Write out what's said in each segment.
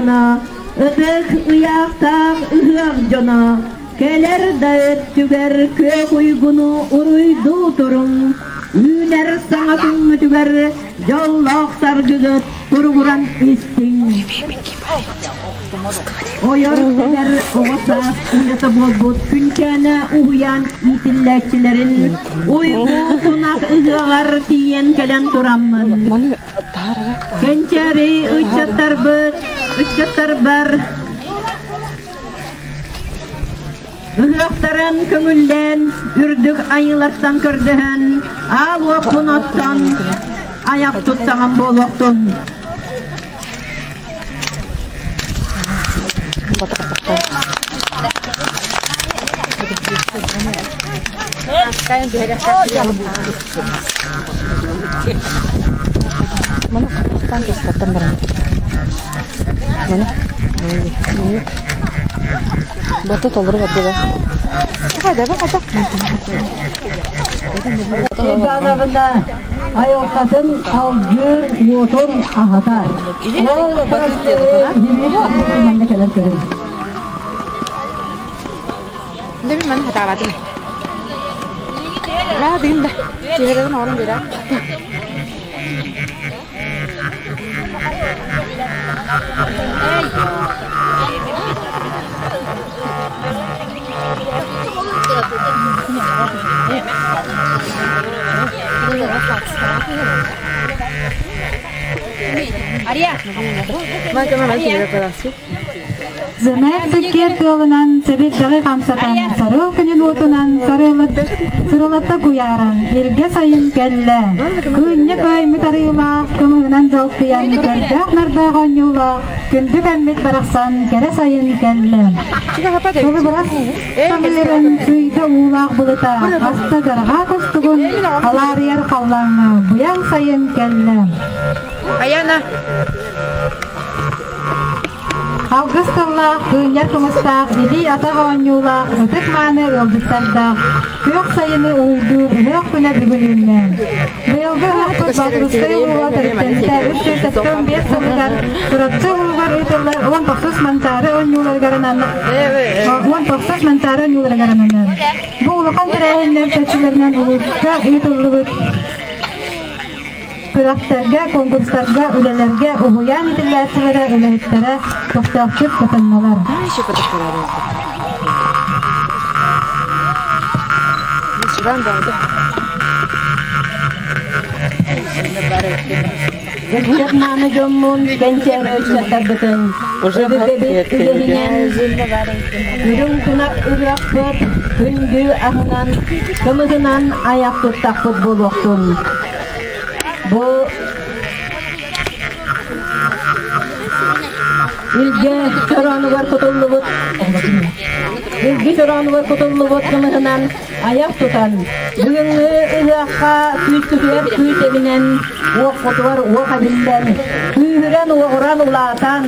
дьоно, ытык ыйаахтаах ыһыах дьоно, кэлэр да өттүгэр күөх уйгуну уруйдуу туруҥ, үүнэр саҥа күҥҥүтүгэр дьоллоох саргыгыт туругуран истиҥ. Ойор тэбэр оҕо саас уйата буолбут Күнчээнэ уһуйаан иитиллээччилэрин уйгу тунах ыһыаҕар тиийэн кэлэн тураммын. Кэнчээри ыччаттарбыт, ыччаттарбар ыһыахтарын көҥүллээн, үрдүк айыылартан көрдөһөн, аал уоппун оттон, айах туттаҕым буолуохтун. Маны хатахтан кыстаттан баран. Маны. Бата толору бардыга. Хайда ба хата. Ивановна айылҕатын алгыыр уотун аһатар. Ол манна кэлэн көрүҥ. Дemi маны хатаабатым. Ла дыын да. Түһэрэрин оҕолом бира. Зымер сиккиэр тыалынан сэбирдэҕи хамсатан, сарыал күнүн уотунан сырылатта куйааран, илгэ сайын кэллэ. Кыынньа кыаймыт арыылаах, кымыһынан дьалкыйан, көрдөөх-нардаах оонньуулаах, күндү кэммит барахсан кэрэ сайын кэллэ. Сылыбырас самыырын сыыйда уулаах былыта, аста дьарҕаа кустугун алаарыйар халлааҥҥа быйаҥ сайын кэллэ. Аяна. Алгыс тыллаах, кыынньар кымыстаах, илии-атах оонньуулаах, ытык-мааны ыалдьыттардаах, күөх сайыны уруйдуур ыһыах күнэ бүгүн үүннэ. Быйылгы ыһыахпыт Боотурускай улууһа төрүттэммитэ 375 сылыгар Чурапчы улууһугар ыытыллар 19 Манчаары оонньууларыгар 19 Манчаары оонньууларыгар ананар. Бу улахан тэрээһиннэр чэрчилэринэн улууска ыытыллыбыт Күрэхтэргэ, конкурстарга, үлэлэргэ уһуйаан иитиллээччилэрэ, үлэһиттэрэ көхтөөхтүк кытыннылар. Ыччат мааны дьоммун, кэнчээри ыччаттарбытын өбүгэбит үлэһинэн үрүҥ тунах ырыахпыт, күндү аһынан, кымыһынан айах туттахпыт буолуохтун. Бу Илгэ чороонугар кутуллубут Илги чороонугар кутуллубут кымыһынан айах тутан, бүгүҥҥү ыһыахха күүскүтүгэр күүс эбинэн, уоххутугар уох эбиллэн, күүһүрэн-уоҕуран улаатан,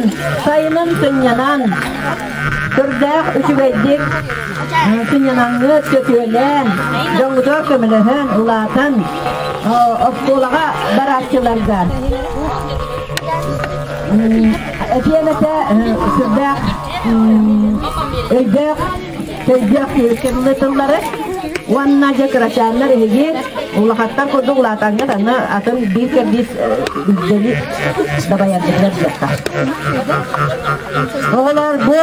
сайынын сынньанан, сүрдээх үчүгэйдик сынньанаҥҥыт, сөтүөлээн, дьоҥҥутугар көмөлөһөн, улаатан, оскуолаҕа барааччыларга этиэм этэ сүрдээх өйдөөх өйдөөх киһи тыллары уонна дьэ кырачааннар эһиги улахаттар курдук улаатаҥҥыт аны атын биир кэрдиис үрдэли дабайаргытыгар диэххэ. Оҕолор бу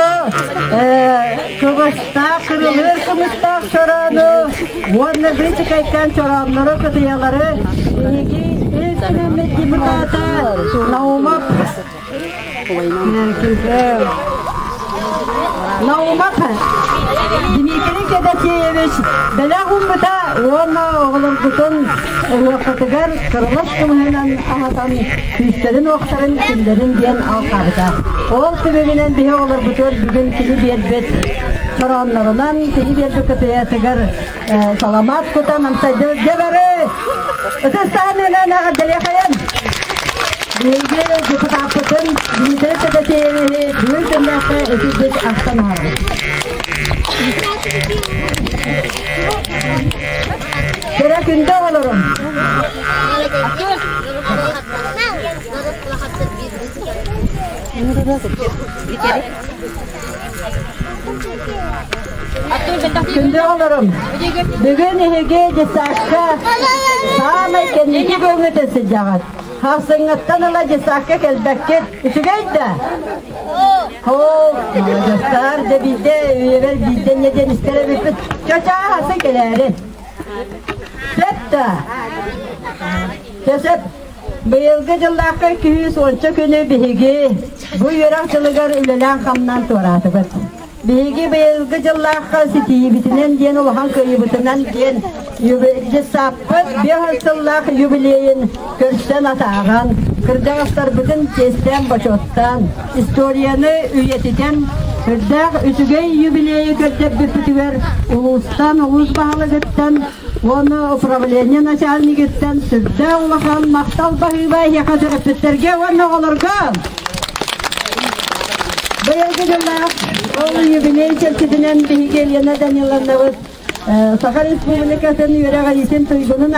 кылгастаах кырылыыр кымыстаах чороону уонна быычыкайтан чорооннору кытыйалары биһиги ил түмэммит депутата Наумов Наумов Дмитрий Федосеевич бэлэх ууммута уонна оҕолорбутун ыһыахпытыгар кырылас кымыһынан аһатан күүстэрин-уохтарын киллэрин диэн алҕаабыта. Ол түмүгүнэн биһи оҕолорбутугар бүгүн кини биэрбит чорооннорунан кини биэрбит кытыйатыгар саламаат кутан амсайдыбыт. Дьэ бары ытыстаан эҕэрдэлиэхэйэн! Биһиги депутаппытын Дмитрий Федосеевиһи бүгүн күннээххэ итирдик ахтан аһарабыт. Кэрэ күндү оҕолорум! Күндү оҕолорум, бүгүн эһиги детсадка саамай кэнники көҥүтэ сылдьаҕыт. Сарсыҥҥыттан ыла детсадка кэлбэккит. Үчүгэй да? Оо, маладьыастар, дьэ биирдэ үйэбэр биирдэ инньэ диэн истэр эбиппит. Чачаа хасы кэлээри. Сөп да? Чэ сөп. Быйылгы дьыллаахха 210 күнү биһиги бу үөрэх дьылыгар үлэлээн-хамнаан туораатыбыт. Биһиги быйылгы дьыллаахха ситиһиибитинэн диэн улахан кыайыыбытынан диэн детсаппыт биэс сыллаах юбилейын көрсөн атааҕан, кырдьаҕастарбытын чиэстээн-бочуоттаан, историяны үйэтитэн, үрдээх үчүгэй юбилейы көрдөрбүппүтүгэр улуустан, улуус баһылыгыттан уонна управление начальнигыттан сүрдээх улахан махтал баһыыба эһиэхэ төрөппүттэргэ уонна оҕолорго! Быйылгы дьыллаах ол юбилей чэрчитинэн биһиги Елена Даниловнабыт Саха Республикатын үөрэҕириитин туйгунун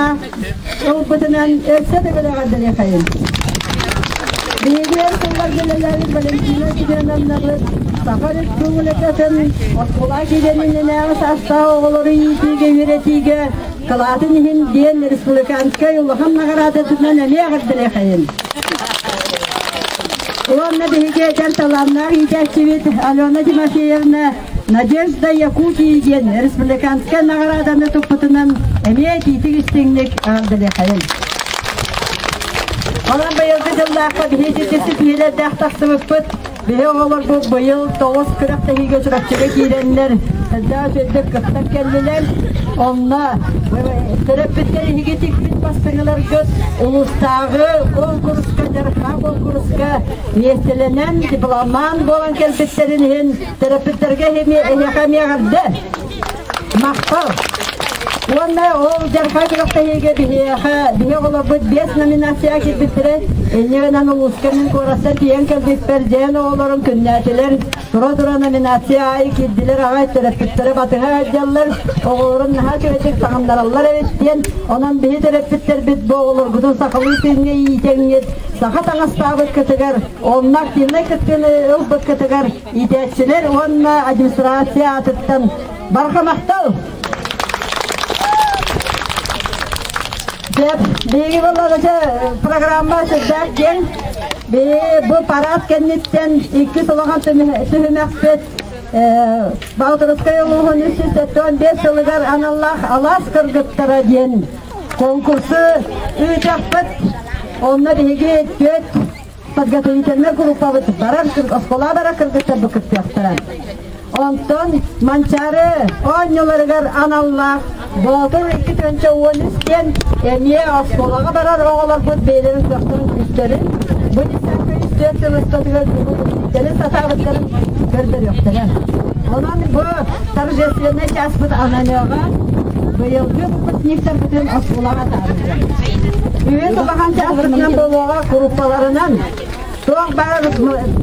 ылбытынан өссө да эҕэрдэлиэхэйин. Биһиги өр сылларга үлэлээбит Валентина Семеновнабыт Саха Республикатын оскуола киирэн саастаах оҕолору иитиигэ, үөрэтиигэ кылаатын иһин диэн республиканскай улахан наҕараадатынан эмиэ эҕэрдэлиэхэйин. Уонна биһиги эдэр талааннаах иитээччибит Алена Тимофеевна Надежда Якутии диэн республиканскай наҕарааданы туппутунан эмиэ итиитик истиҥник эҕэрдэлиэхэйин. Онон быйылгы дьыллаахха биһиги ситиһиилэрдээх тахсыбыппыт. Биһи оҕолорбут быйыл тоҕус күрэхтэһиигэ Чурапчыга киирэннэр элбэх үчүгэйдик кыттан кэллилэр. Онно төрөппүттэр иһиги тикпит бастыҥыларгыт улуустааҕы конкурска, дьарыктаах конкурска миэстэлэнэн дипломант буолан кэлбиттэрин иһин төрөппүттэргэ эһиэхэ эмиэ эҕэрдэ! Махтал! Уонна ол дьархай күрэхтэһиигэ биһиэхэ биһи оҕолорбут биэс номинацияҕа киирбиттэрэ. Инньэ гынан улууска мин куораттан тиийэн кэлбиппэр дьиэн оҕолорум күннээтилэр. Тура-тура номинация аайы киирдилэр аҕай төрөппүттэрэ батыһа сылдьаллар. Оҕолорун наһаа үчүгэйдик таҥыннараллар эбит диэн. Онон биһи төрөппүттэрбит бу оҕолоргутун сахалыы тыыҥҥа иитэҥҥит, саха таҥастаабыккытыгар, онно активнай кыттыыны ылбыккытыгар Иитээччилэр уонна администрация аатыттан барҕа махтал! Сөп, биһиги буоллаҕыча программа сүрдээх киэҥ. Биһиги бу парад кэнниттэн иккис улахан түһүмэхпит Балтарскай улууһун 375 сылыгар аналлаах Алаас кыргыттара диэн конкурсу ыытыахпыт. Онно биһиги түөрт подготовительнай группабыт барар оскуола барар кыргыттарбыт кыттыахтара. Онтон Манчаары оонньууларыгар аналлаах Боотур 2013 диэн эмиэ оскуолаҕа барар оҕолорбут бэйэлэрин кыахтарын күүстэрин бу десятка үстүөн сыл устатыгар билбиттэрин сатаабыттарын көрдөрүөхтэрэ. Онон бу торжественнай чааспыт ананыаҕа быйылгы выпускниктарбытын оскуолаҕа атаарыыга. Үһүс улахан чааспытынан буолуоҕа куруппаларынан туох баар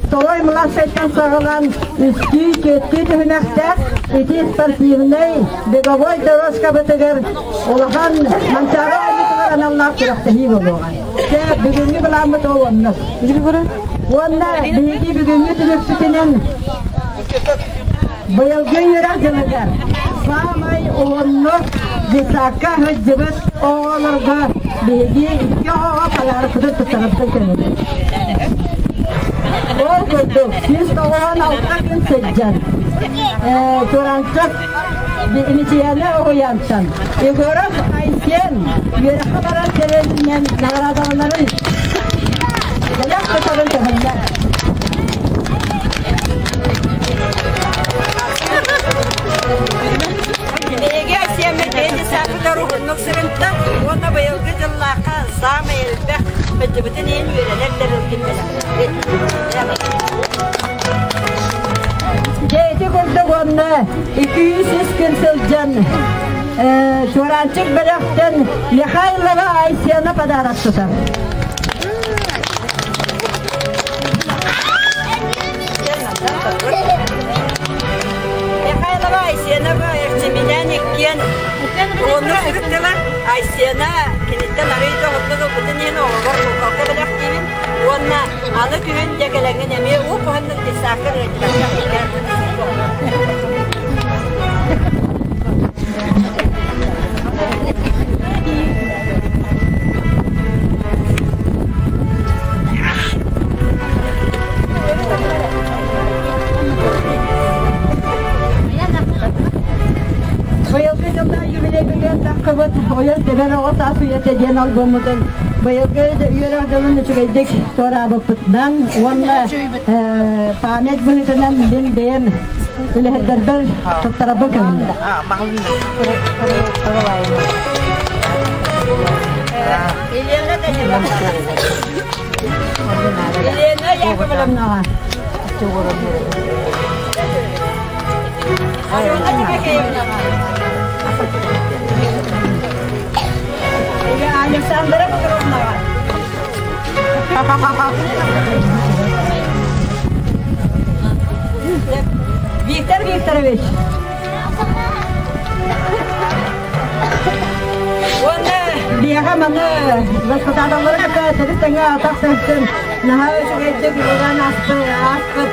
второй младшайтан саҕалаан үстүү, түөртүү түһүмэхтээх ити спортивнай беговой дорожкабытыгар улахан Манчаары оонньуутугар аналлаах күрэхтэһии буолуоҕа. Дьэ, бүгүҥҥү былааммыт ол оннук. Уонна биһиги бүгүҥҥү түмүкпүтүнэн Быйылгы үөрэх дьылыгар саамай уһуннук детсадка сылдьыбыт оҕолорго биһиги икки оҕоҕо подарканы туттарарбытын көҥүллүүр. Ол курдук 196 күн сылдьан Туранчык Мичийэни уһуйаантан Егоров Айсен үөрэххэ барар кэлэринэн наҕараадаланарын бэлэх тутарын көһүннэ. Биһиги Айсиэммит бэйэ десятыгар уһуннук сырытта уонна быйылгы дьыллаахха саамай элбэх сылдьыбытын иһин үөрэнэр тэрилтин бэлэхтиибит. Дьэ ити курдук уонна 203 күн сылдьан Чуораанчык бөлөхтөн Михайлова Айсена подарок тутар. Михайлова Айсенова Эрчиминэн иккиэн уоннук сырыттылар. Айсена киниттэн арыый да ордук ылбытын иһин оҕолор култалга бэлэхтиибин уонна Аны күһүн дьэ кэлэҥҥин эмиэ уп-уһуннук детсадка ыалдьыбакка Быйылгы дьыллаа юбилейбытыгар таххыбыт Ойор тэбэр оҕо саас үйэтэ диэн альбоммутун быйылгы үөрэх дьылын үчүгэйдик туораабыппытынан уонна память быһыытынан мин бэйэм үлэһиттэрбэр туттарабын көҥүллэ. Елена Даниловна. Елена Яковлевна. Алена Тимофеевна. Александра Петровна. Виктор Викторович. Уонна биэхэ маны воспитателлары кытта төрүт тэҥэ атах сылдьан наһаа үчүгэйдик үлэлээн ааспыт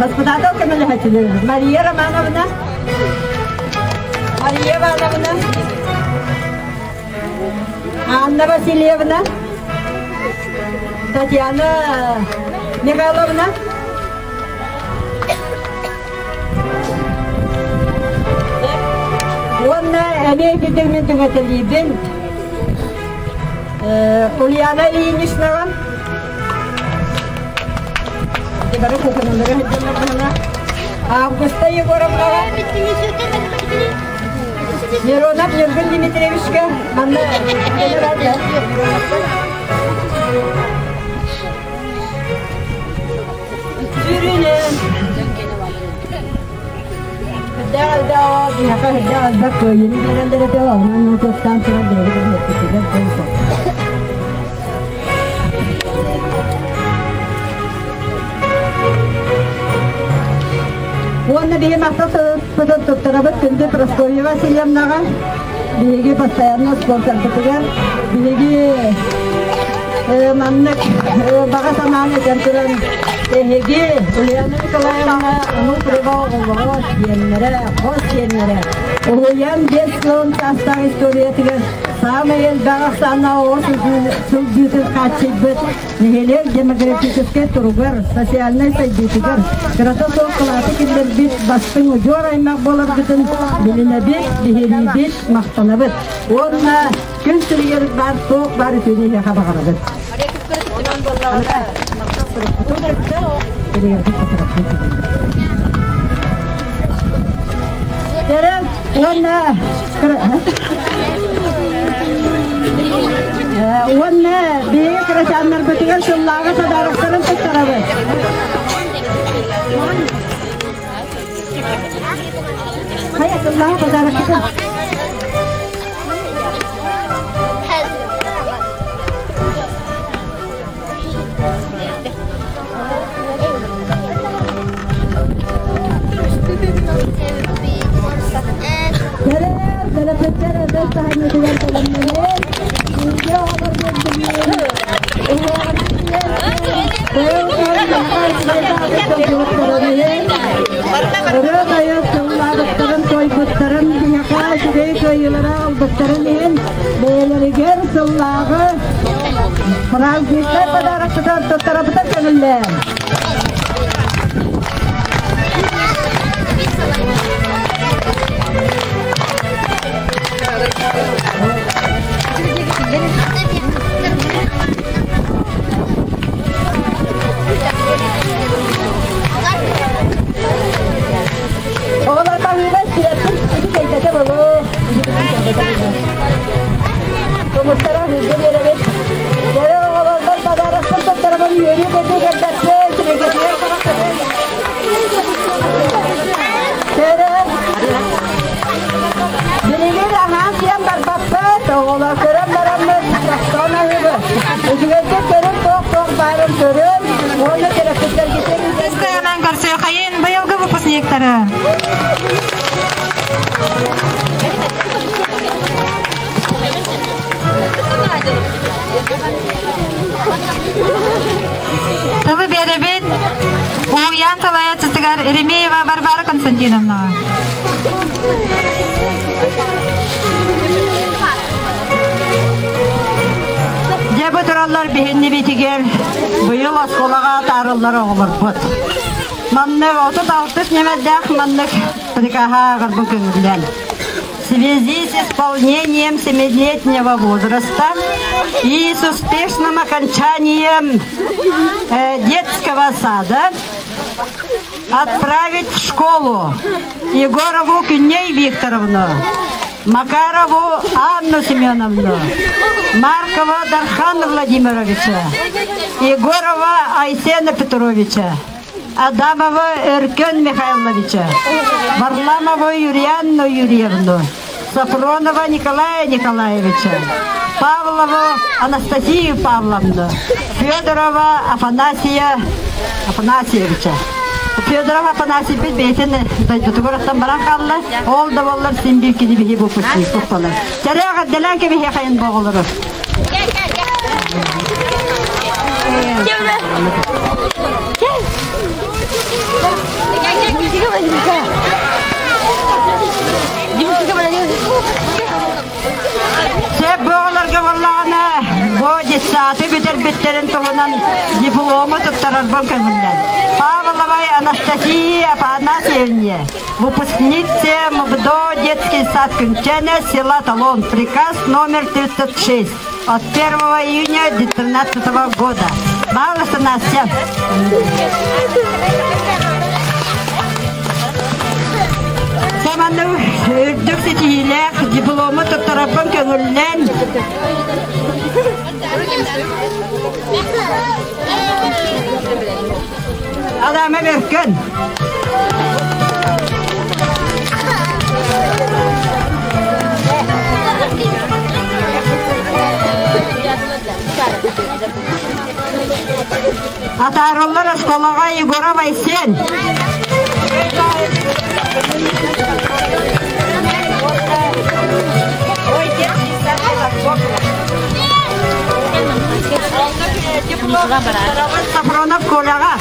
воспитатель көмөлөһөчүлэр Мария Романовна, Мария Ивановна, Анна Васильевна, Татьяна Михайловна. Уонна эмиэ ититигмин түҥэтэлиибин Ульяна Ильиничнаҕа бары кухоналары сылдьаллар Августа Егоровнаҕа Миронов Ньургун Дмитриевичка манна Сүүрүүнэн Дээл-дээл биһиэхэ үрдээх элбэх кыайыыны биэрэллэр этэ, онон туохтаан туран биһиги билиэппитигэр кэлсэ. Уонна биһи махтал тылбытын туттарабыт күндү Прасковья Васильевнаҕа, биһиги постоянно спонсорбытыгар, биһиги маннык баҕа санааны этэн туран эһиги Ульяна Николаевна Онуфриева оҕолоро, сиэннэрэ, хос сиэннэрэ уһуйаан 50 саастаах историятыгар саамай элбэх ахсааннаах оҕо сылдьыытын хааччыйбыт нэһилиэк демографическай туругар, социальнай сайдыытыгар кырата суох кылааты киллэрбит бастыҥ удьуор аймах буоларгытын билинэбит, биһириибит, махтанабыт. Уонна күн сиригэр баар туох баар үтүөнү эһиэхэ баҕарабыт. Кэрэн уонна уонна биһиги кырачааннарбытыгар сыллааҕы подароктарын туттарабыт. Хайа сыллааҕы подароккытын? Төрөппүттэр өтөр таһымытыгар бэлэмнэнэн, бииргэ оҕолорбут Ырыа-тойук тыллаабыттарын, туойбуттарын, биһиэхэ үчүгэй кыайыылары ылбыттарын иһин бэйэлэригэр сыллааҕы праздникка подароктарын туттарабыта көҥүллээн. Оҕолор баһыыба истибэппин, ити кэйбэтэ болуу. Тумустара үһүгү биэрэбит. Дьэ, оҕолорбор подарокпын туттарабын үөрүү көтүү кэлбэппин, сибикэтигэр харахтарын. Көрө. Билигин аһаан сиэн барбаппыт, оҕолор көрөн бараммыт, тохтоон аһыыбыт. Үчүгэйдик көрүн туох-туох баарын көрүн, уонна төрөппүттэргитин Кыайынан көрсүөхайын быйылгы выпускниктары. Еремеева Варвара Константиновна. Дьэ бу тураллар биһиннибитигэр быйыл оскуолаҕа таарыллар оҕолорбут. Маннык 36 ньэмэрдээх маннык прикаһа ааҕарбын көҥүллээн. В связи с исполнением семилетнего возраста и с успешным окончанием детского сада отправить в школу Егорову Күнней Викторовну, Макарову Анну Семеновну, Маркова Дархана Владимировича, Егорова Айсена Петровича, Адамова Өркөн Михайловича, Варламову Юрианну Юрьевну, Сафронова Николая Николаевича, Павлову Анастасию Павловну, Федорова Афанасия Афанасьевича. Федоров Афанасий бэйэтин дойдутугар баран хаалла. Ол да буоллар син биир кини биһи выпускник буолар. Тэрээҕэ дэлээн кэбиһиэ хайын боҕолору. Сөп буоларга буоллаҕына, бу детсады бүтэрбиттэрин туһунан диплому туттарарбын көҥүллэн. Павловой Анастасия Афанасьевне, выпускница МВДО детский сад Күнчэне села Талон, приказ номер 36 от 1 июня 2013 года. Пожалуйста, Настя. Саманы үрдүк ситиһиилээх диплому туттарарбын көҥүллээн. Адама Бөркөн. Атаарыллар оскуолаҕа Егоров Айсен. Сафронов Коляҕа.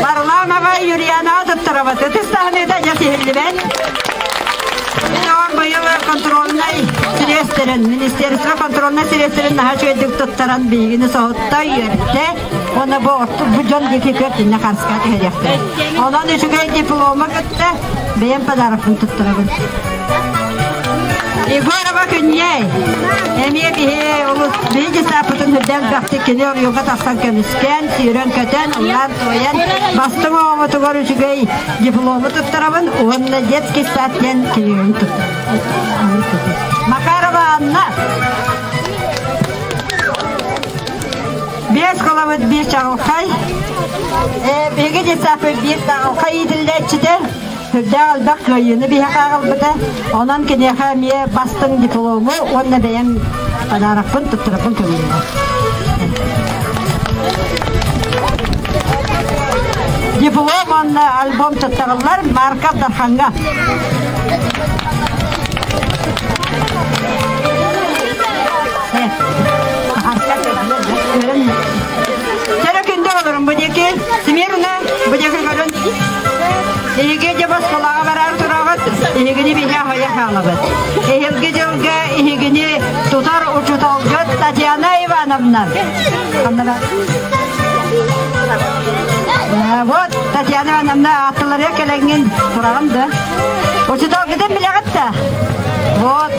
Варламова Юрьяна туттарабыт. Ытыс таһыныыта дьэ сиһиллибэт. Быйыл контрольнай средствэрин, министерство контрольнай средствэрин наһаа үчүгэйдик туттаран биһигини соһутта, үөртэ. Уонна бу бу дьон диэки көртүннэ харска түһэриэхтэрэ. Онон үчүгэй диплома кытта бэйэм подарокпын туттарабын. Егорова Күннэй эмиэ биһи улус биһи сааппытын үрдэн бэхтик кини оруйга тахсан көмүскээн, сүүрэн-көтөн, ыллаан-туойан бастыҥ оҕомотугар үчүгэй диплому туттарабын уонна детский сад диэн кинигин туттарабын. Макарова Анна. Биэс холобут биир чаҕылхай. Биһиги детсаппыт биир чаҕылхай иитиллээччитэ. Сүрдээх элбэх кыайыыны биһиэхэ аҕалбыта. Онон киниэхэ эмиэ бастыҥ диплому уонна бэйэм подарокпын туттарарбын көҥүллээх. Диплом уонна альбом туттарыллар Марков Дархаҥҥа. Чэрэ күндү олорун бу диэки. Смирно, бу диэки көрүн. Эһиги дьэ оскуолаҕа барар тураҕыт, эһигини биһи аһыйа хаалабыт. Эһилги дьылга эһигини тутар учууталгыт Татьяна Ивановна. Вот, Татьяна Ивановна ааттыларыа кэлэҥҥин тураҕын да. Учууталгытын билэҕит да? Вот,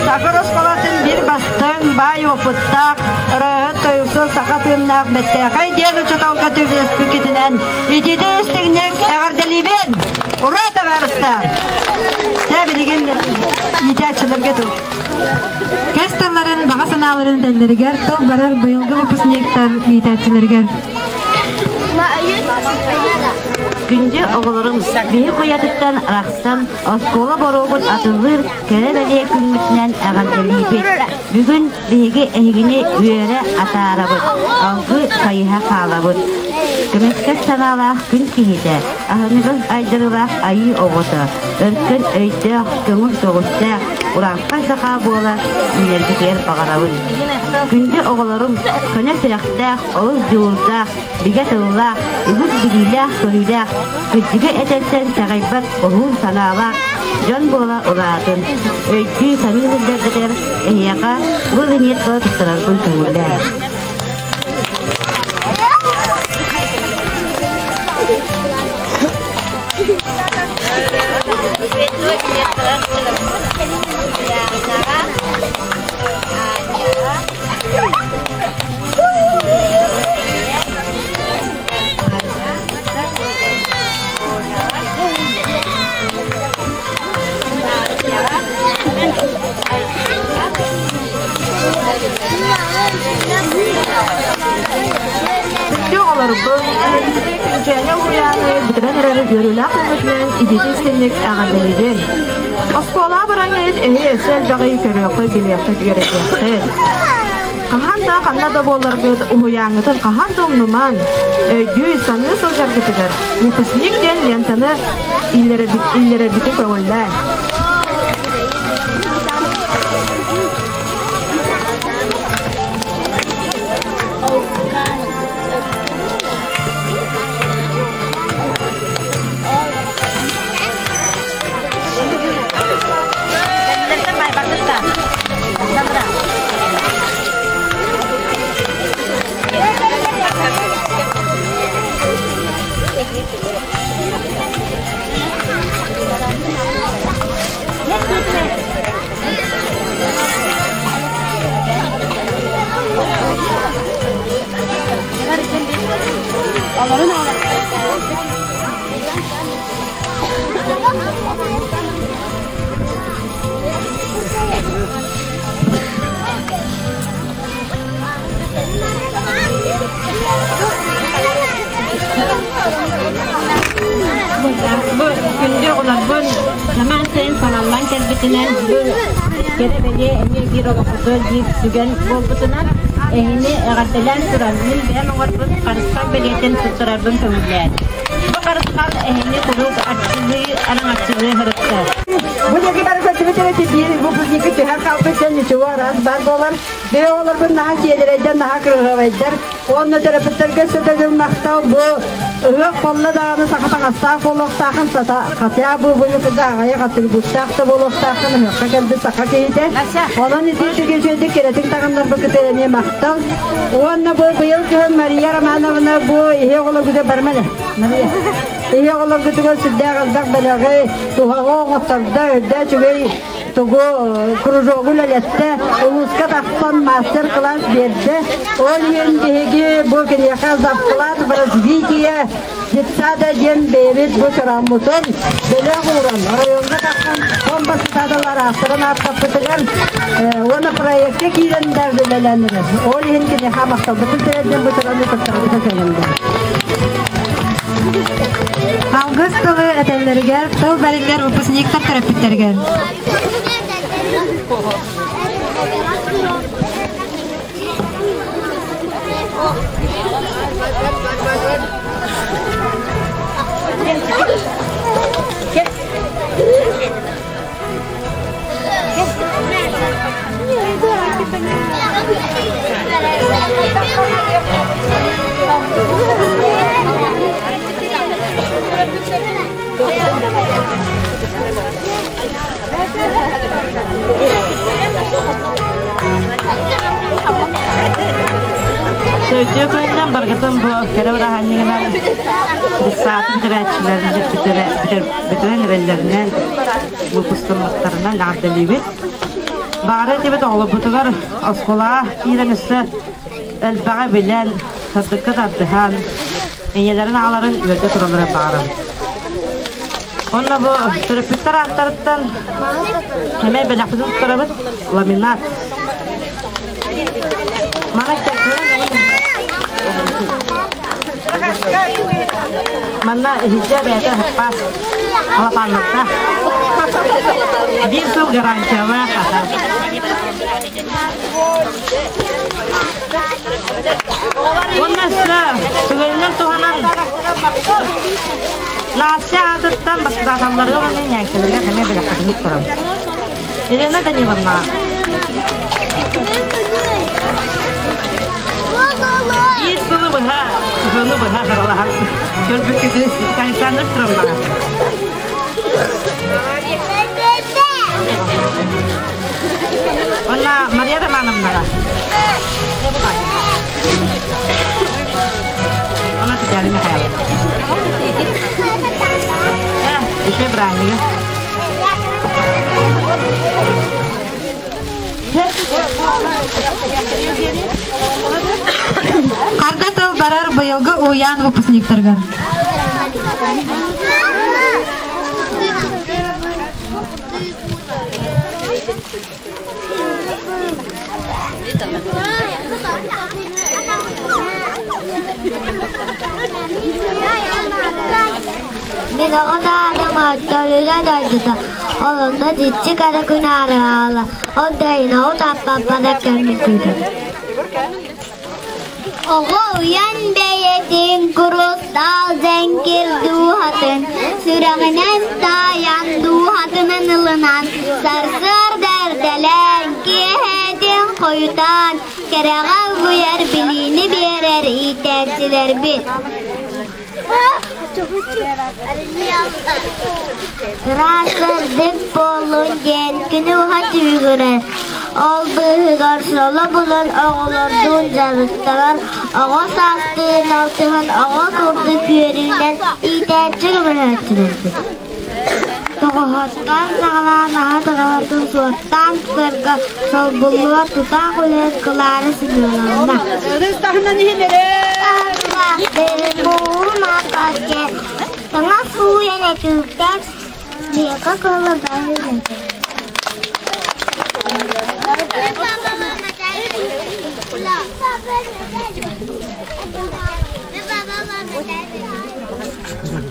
Сакыр оскуолатын биир бастыҥ, баай опыттаах, ырыаһыт, тойуксут, саха тыыннаах бэттээхэй диэн учууталга түбэспиккитинэн итиитэ истиҥник эҕэрдэлиибин! Ура, табаарыстар! Дьэ, билигин иитээччилэргэ тыл. Кэс тылларын, баҕа санааларын этэллэригэр тыл барар быйылгы выпускниктар иитээччилэригэр. Күндү оҕолорум, биһи куйатыттан арахсан, оскуола боруогун атыллыыр кэрэ-бэлиэ күммүтүнэн эҕэрдэлиибит. Бүгүн биһиги эһигини үөрэ атаарабыт, алгыы сайыһа хаалабыт. Көмүскэс санаалаах күн киһитэ, аһыныгас айдарылаах айыы оҕото, өркөн өйдөөх, көҥүл көҕүстээх, урааҥхай саха буола үүнэргитигэр баҕарабын. Күндү оҕолорум, көнө сүрэхтээх, олус дьулуурдаах, бигэ тыллаах, үгүс билиилээх-көрүүлээх, кырдьыгы этэртэн чаҕыйбат оһуун санаалаах дьон буола улаатын, өйдүү саныы сылдьаргытыгар эһиэхэ бу линейкаҕа туттарарбын көҥүллээ. Күндү оҕолорбун, эһигини Күнчээни уһуйааны бүтэрэн эрэр үөрүүлээх күммүтүнэн итиитик-истиҥник эҕэрдэлиибин. Оскуолаҕа баран иһит эһи өссө элбэҕи көрүөххүт, билиэххит, үөрэтиэххит. Хаһан да ханна да буолларгыт уһуйааҥҥытын хаһан да умнумаҥ, өйдүү, саныы сылдьаргытыгар выпускник диэн лентаны иллэрэрбитин көҥүллээҥ. Бу күндү оҕолорбун самаан сайын салаллан кэлбитинэн бу кэрэ бэлиэ эмиэ биир олоххутугар биир түгэн буолбутунан эһини эҕэрдэлээн туран мин бэйэм оҥорбут харысхал бэлиэтин туттарарбын көҥүллээн. Бу харысхал эһини куруук арчылыы, араҥаччылыы сырытта. Бу диэки бары көтүбүт эбит биир выпускники түһэн хаалбыт дьон ничего араас баар буолар. Биһи оҕолорбун наһаа сиэдэрэйдэр, наһаа кырыһыабайдар. Уонна төрөппүттэргэ сөтөгүл махтал бу ыһыах буолла даҕаны саха таҥастаах буолуохтаахын сата хотя бы бу да аҕайах атрибуттаах да буолуохтааххын ыһыахха кэлбит саха киһитэ. Онон итиитик үчүгэйдик кэрэтик таҥыннарбыккытыгар эмиэ махтал. Уонна бу быйыл күһүн Мария Романовна бу иһи оҕолоргутугар барма Мария. Иһи оҕолоргутугар сүрдээх элбэх бэлэҕи туһаҕы оҥоттордо, үрдэ үчүгэй тугу кружогу үлэлэттэ, улууска тахсан мастер-класс биэрдэ. Ол иһин биһиги бу киниэхэ завклад в развитие детсада диэн бэйэбит бу чорааммытын бэлэх ууран оройуоҥҥа тахсан компостадалар ааттарын ааттаппытыгар уонна проекка киирэн да үлэлээн эрэр. Ол иһин киниэхэ махталбытын тириэрдэн бу чороону туттарбыта көҥүллэр. Алгыс тылы этэллэригэр тыл бэриллэр выпускниктар төрөппүттэригэр. Сөйтүө күнүнэн баргытын бу кэрэ бырааһынньыгынан саатын бүтэрээччилэрин бүтэрэн эрэллэринэн выпустаммыттарынан эҕэрдэлиибит. Баҕара этибит оҕолорбутугар оскуолаҕа киирэн өссө элбэҕи билэн, сырдыкка тардыһан, ийэлэрин аҕаларын үөрдэ тураллара баҕарабыт. Онно бу төрөппүттэр ааттарыттан эмиэ бэлэхпитин туттарабыт ламинат. Мана Манна иһирдьэ бэйэтэ саппаас халапааннарда. Биир сыл гарантиялаах аха. Уонна өссө түгэнинэн туһанан Настя аатыттан бастаталларга уонна ньээҥкэлэргэ эмиэ бэлэххитин туран. Елена Даниловна. Биир сылы быһа, сылы быһа харалаһан көрбүккүтүн Александр Петровна. Уонна Мария Романовнаҕа. Она Татьяна Михайловна. Еще бранига. Харда тыл барар быйылгы уйаан выпускниктарга. Мин оҕо саадам Аттарыга дойдута, олонно диччи кара күн аарыаала, ол да иһин оҕо тааппаппана кэммиккүтүн. Оҕо уйан бэйэтин курустаал дьэҥкир дууһатын, сүрэҕинэн таайан, дууһатынан ылынан, сарсыарда эрдэлээн, киэһэтин хойутаан, кэрэҕэ угуйар билиини биэрэр иитээччилэрбит. Ыраас сырдык буоллун диэн күнү уһа түбүгүрэр, ол быыһыгар соло булан оҕолордуун дьарыктанар, оҕо саастыын алтыһан оҕо курдук үөрүүнэн иитээччи көмөлөһөөччүлэрбит. Тоҕоһоттон саҕалаан аһа таҕалатын суоттаан тутарга солбуллубат тутаах үлэһит Клара Семеновна. Таҥас сууйан этүүктээх миэхэ кыла баһын этэ.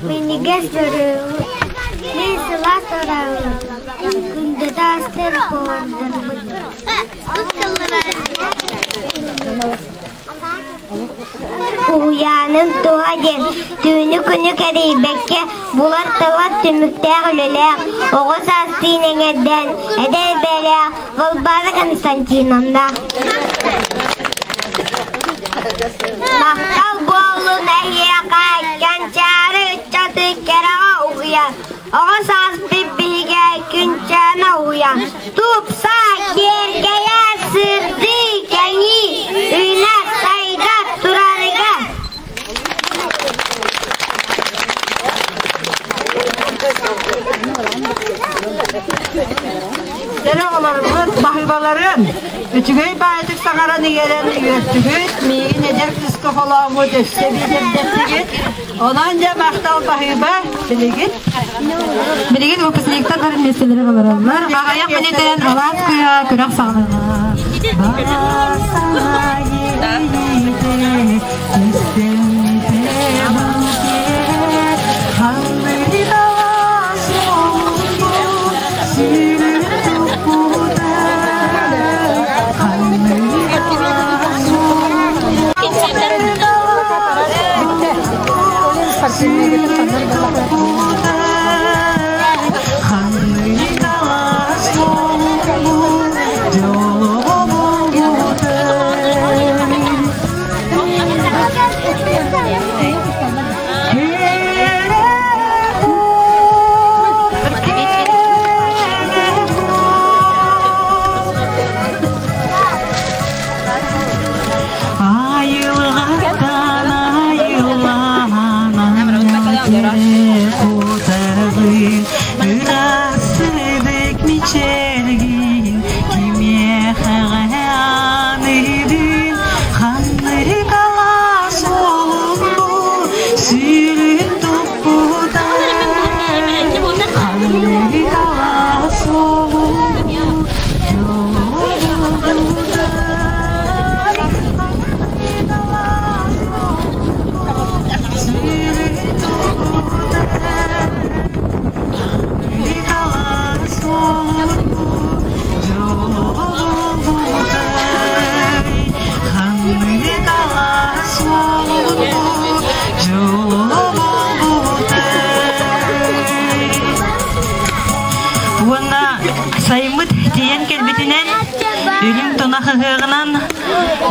Минньигэс дьоруойбут, мин сылаас оройум, күндүтэ астыыр повардарбыт. Уһуйааным туһа диэн түүнү-күнү кэрийбэккэ булар-талар түмүктээх үлэлээх, оҕо саастыын эҥэрдээн эдэр бэйэлээх Варвара Константиновна. Махтал буоллун эһиэхэ, кэнчээри ыччаты кэрэҕэ угуйар, оҕо сааспыт биһигэ күнчээнэ уһуйан, тупса, киэркэйэ, сырдыы, кэҥии, үүнэ, сайда турарыгар. Дьэ оҕолорбут баһыыбаларын үчүгэй баайдык саҥаран иҥэрэн үөртүгүт, миигин эдэр кыыска холооммут өссө биирдэстигит. Онон дьэ махтал баһыыба билигин. Билигин выпускниктар бары миэстэлэри олороллор. Аҕыйах мүнүүтэнэн алаас кыыһа күрэх саҕаланар. Үрүҥ тунах ыһыаҕынан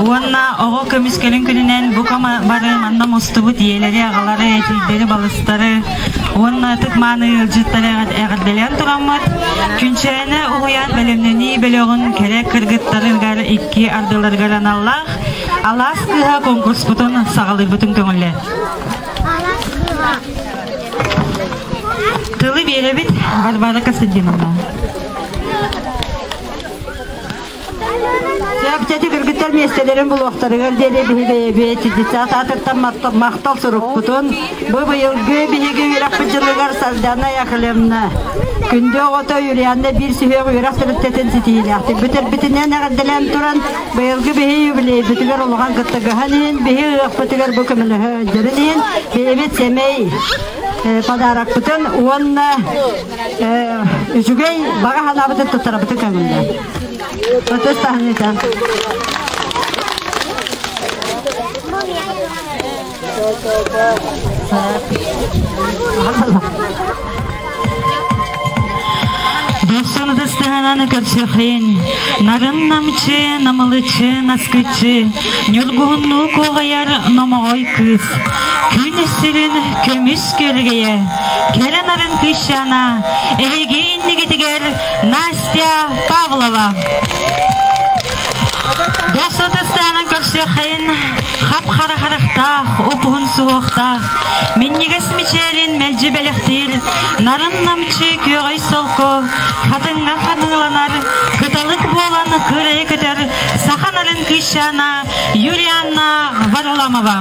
уонна оҕо көмүскэлин күнүнэн бу бары манна мустубут ийэлэри, аҕалары, эдьиийдэри, балыстары уонна ытык мааны ыалдьыттары эҕэрдэлээн тураммыт Күнчээнэ уһуйаан бэлэмнэнии бөлөҕүн кэрэ кыргыттарыгар икки ардыларыгар аналлаах Алаас кыыһа конкурспутун саҕалыырбытын көҥүллэ. Тылы биэрэбит Варвара Константиновна. Сөп кыргыттар миэстэлэрин булуохтарыгар диэри биһиги бэйэбит аатыттан махтал сурукпутун бу быйылгы биһиги үөрэхпит дьылыгар Сардана Яковлевна күндү оҕото Юлианна биир сүһүөх үөрэх тэрилтэтин ситиһиилээхтик бүтэрбитинэн эҕэрдэлээн туран быйылгы биһи юбилейбитигэр улахан кыттыгаһан иһин биһи ыахпытыгар бу көмөлөһө дьэрин иһин бэйэбит сэмэй подарокпытын уонна үчүгэй баҕа санаабытын туттарабытын көҥүллээн. Отус таһыныта. Дохсун ытыстыһынан көрсөхин, нарын намчы, намылычы, наскычы, ньургуһуннуу куоҕайар номоҕой кыыс, күн сирин көмүс көргэйэ, кэрэ нарын кыысчаана, эһиги иннигитигэр Настя Павлова. Дохсун көрсүөххин, хап-хара харахтаах, уп-уһун суһуохтаах, минньигэс мичээрин мэлдьи бэлэхтиир, нарын-намчы күөҕэй солко, хатыҥҥа ханыыланар, кыталык буолан кырайа көтөр саха нарын кыысчаана Юлианна Варламова.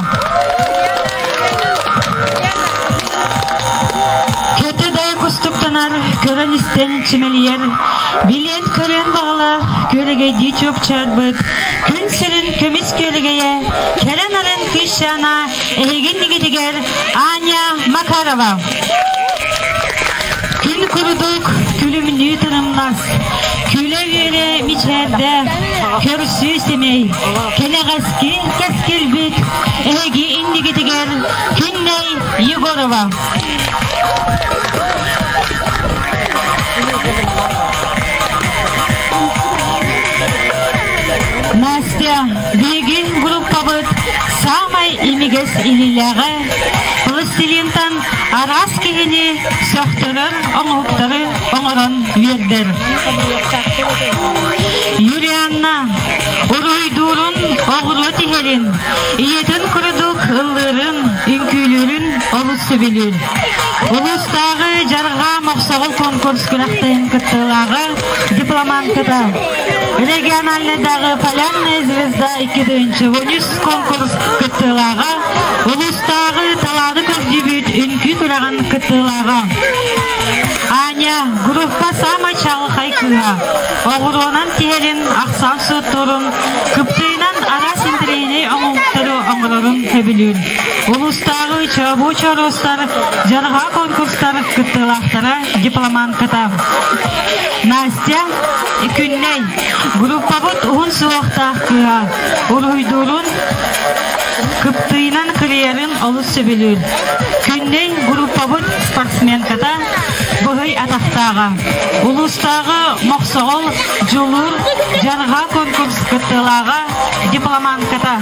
Көтө да кустуктанар, көрөн-истэн чимэлийэр, билиэн-көрүөн баҕалаах күөрэгэйдии чуопчаарбыт, күн сирин көмүс күөрэгэйэ, кэрэ нарын кыысчаана эһигин нигитигэр Аня Макарова. Күн курдук күлүмнүү тырымнас, күлэ-үөрэ мичээрдээх, көрсүү сэмэй, кэнэҕэски кэскилбит эһиги иннигитигэр Күннэй Егорова. Настя, биһиги группабыт саамай имигэс илиилээҕэ, пластилинтан араас киһини сөхтөрөр оҥоһуктары оҥорон үөрдэр. Юлианна уруһуйдуурун, оҕуруо тиһэрин, ийэтин курдук ыллыырын, үҥкүүлүүрүн олус сөбүлүүр. Улуустааҕы Дьарҕаа Мохсоҕол конкурс күрэхтэһин кыттыылааҕа, дипломантката, региональнайдааҕы Полярная звезда 2013 конкурс кыттыылааҕа, улуустааҕы талааны көрдүүбүт үҥкүү күрэҕин кыттыылааҕа. Аня, группа саамай чаҕылхай кыыһа. Оҕуруонан тиһэрин, ахсаан суоттуурун, кыптыыйынан араас интэриэһинэй оҥоһуктары оҥорорун сөбүлүүр. Улуустааҕы чообуу чооруостар, дьарҕаа конкурстар кыттыылаахтара, дипломантката. Настя Күннэй, группабыт уһун суһуохтаах кыыһа, уруһуйдуурун, кыптыыйынан кырыйарын олус сөбүлүүр. Күннэй группабыт спортсменката, быһый атахтааҕа. Улуустааҕы Мохсоҕол, Дьулуур, Дьарҕаа конкурс кыттыылааҕа, дипломантката.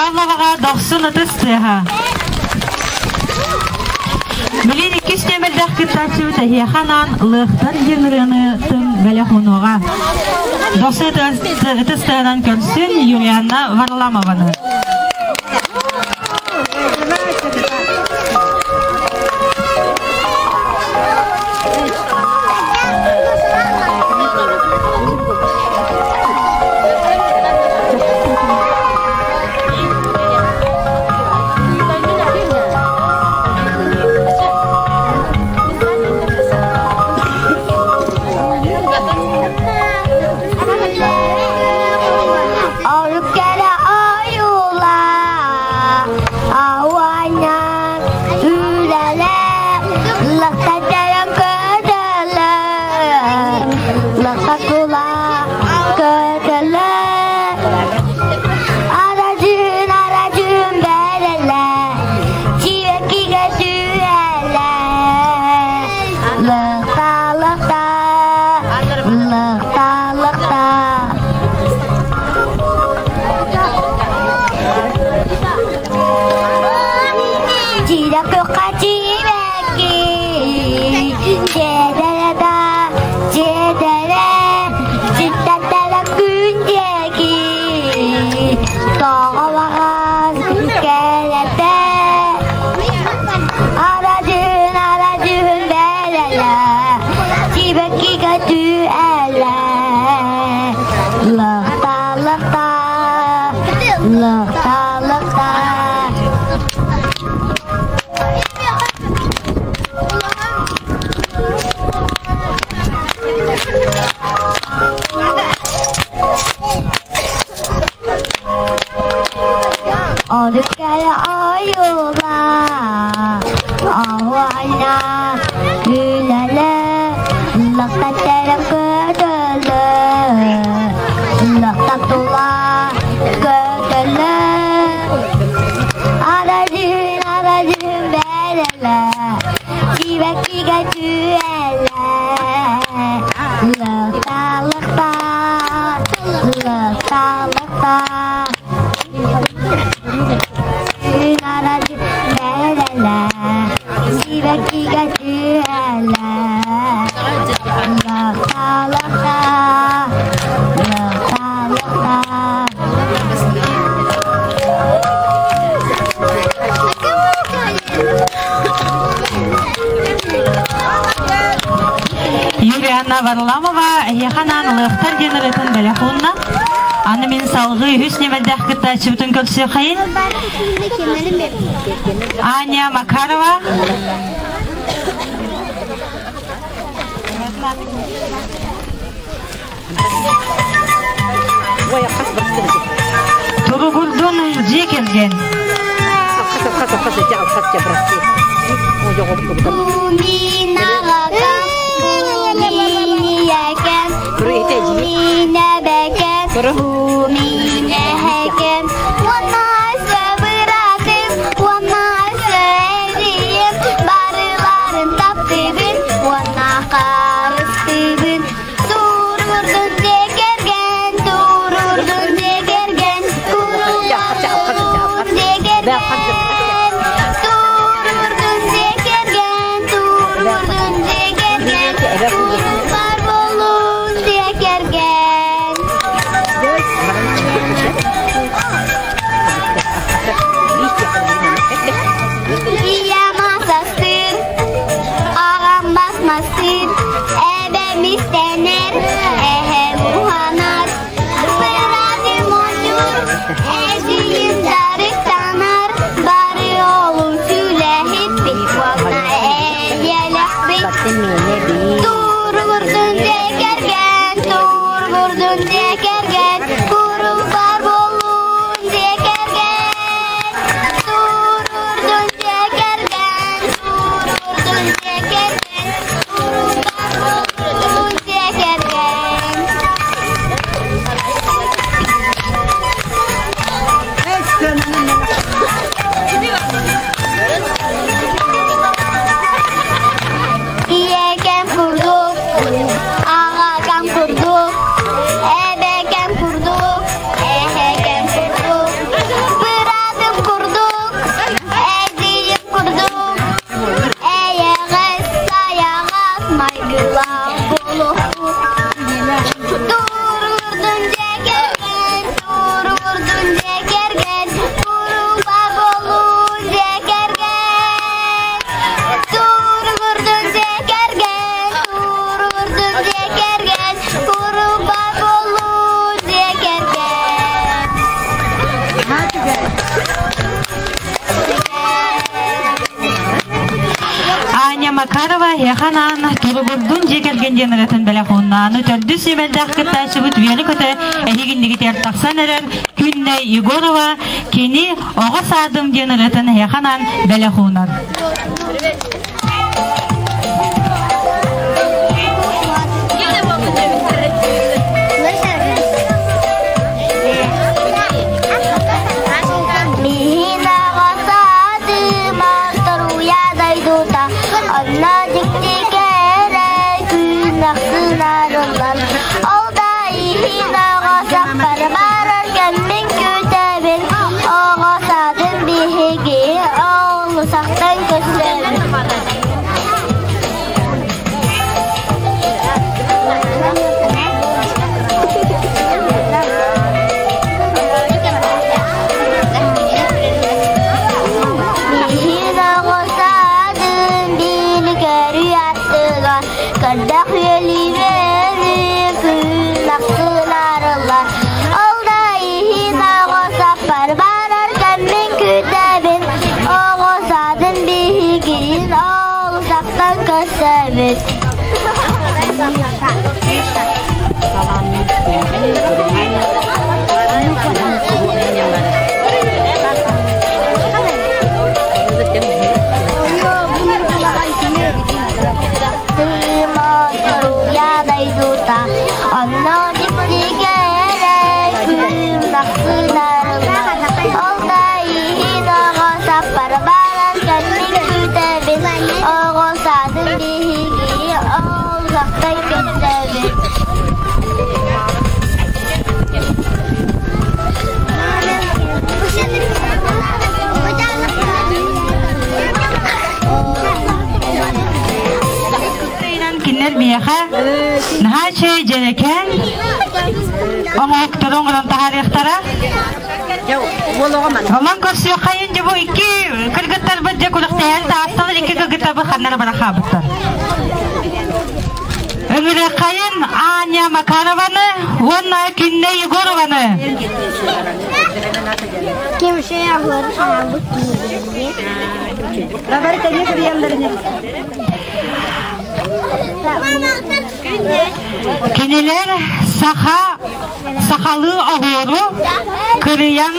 Павловаҕа дохсун ытыс тыаһа. Билин иккис нүөмэрдээх кыттааччыбыт эһиэхэ анаан Лыахтар диэн ырыаны тын бэлэх уунуоҕа. Дохсун ытыс тыаһынан көрсүн Юлианна Варламованы. Оруккара ойула, ауаннан үлэлэ, лахтатара көтөлө, лахтакула көтөлө. Арачын, арачын бэрэлэ, чиэкигэ түһэлэ, лахта, лахта, лахта, лахта. Лахта, лахта, лахта, лахта. Оруккара ойула, ауана, үлэлэ, лахтаттара көтөлө, лахтатула көтөлө. Арачын, арачын бэрэлэ, сибэккигэ түһэлэ, лахта, лахта, лахта, лахта. Сибэккигэ түһэлэ, лахта, лахта, лахта, лахта. Юлианна Варламова эһиэхэ анаан Лыахтар диэн ырыатын бэлэх уунна. Аны мин салгыы үһүс нүөмэрдээх кыттааччыбытын көрсүөххэйин. Аня Макарова. Туругурдун дьиэ кэргэн. Макарова эһиэхэ анаан Туругурдун дьиэ кэргэн диэн ырыатын бэлэх ууннааны төрдүс сүүмэрдээх кыттааччыбыт үөрэ-көтө эһигиннигитигэр тахсан эрэр Күннэй Егорова кини Оҕо саадым диэн ырыатын эһиэхэ анаан бэлэх уунар. Онно дьикти кэрэ күн ахсын арыллар. Ол да иһин оҕо сахпар барар кэммин күүтэбин. Оҕо саадын биһиги ол сахтан көстөбүн. Биһин оҕо саадын биилигэр аттыга көрдөх үөлүбэни күн ахсын арыллар. Ол да иһин оҕо саппар барар кэммин күүтэбин. Оҕо саадын биһигин ол сахтан көрсөбүт. Онно дьиктигэ күн ахсынарыллар. Ол да иһин оҕо саппар баран кэннин күүтэбин. Оҕо саадын биһиги ол сахтай көрдөбүт. Кинилэр миэхэ наһаа үчүгэй дьэрэкээн оҥоһуктары оҥорон таһаарыахтара. Онон көрсүөххэйин дьэ бу икки кыргыттарбыт дьэ күрэхтэһэн таасталар икки кыргыттарбыт ханнара бара хаалбыттар. Ыҥырыаххайын Аня Макарованы уонна Күннэ Егорованы. Кинилэр саха сахалыы оһуору кырыйан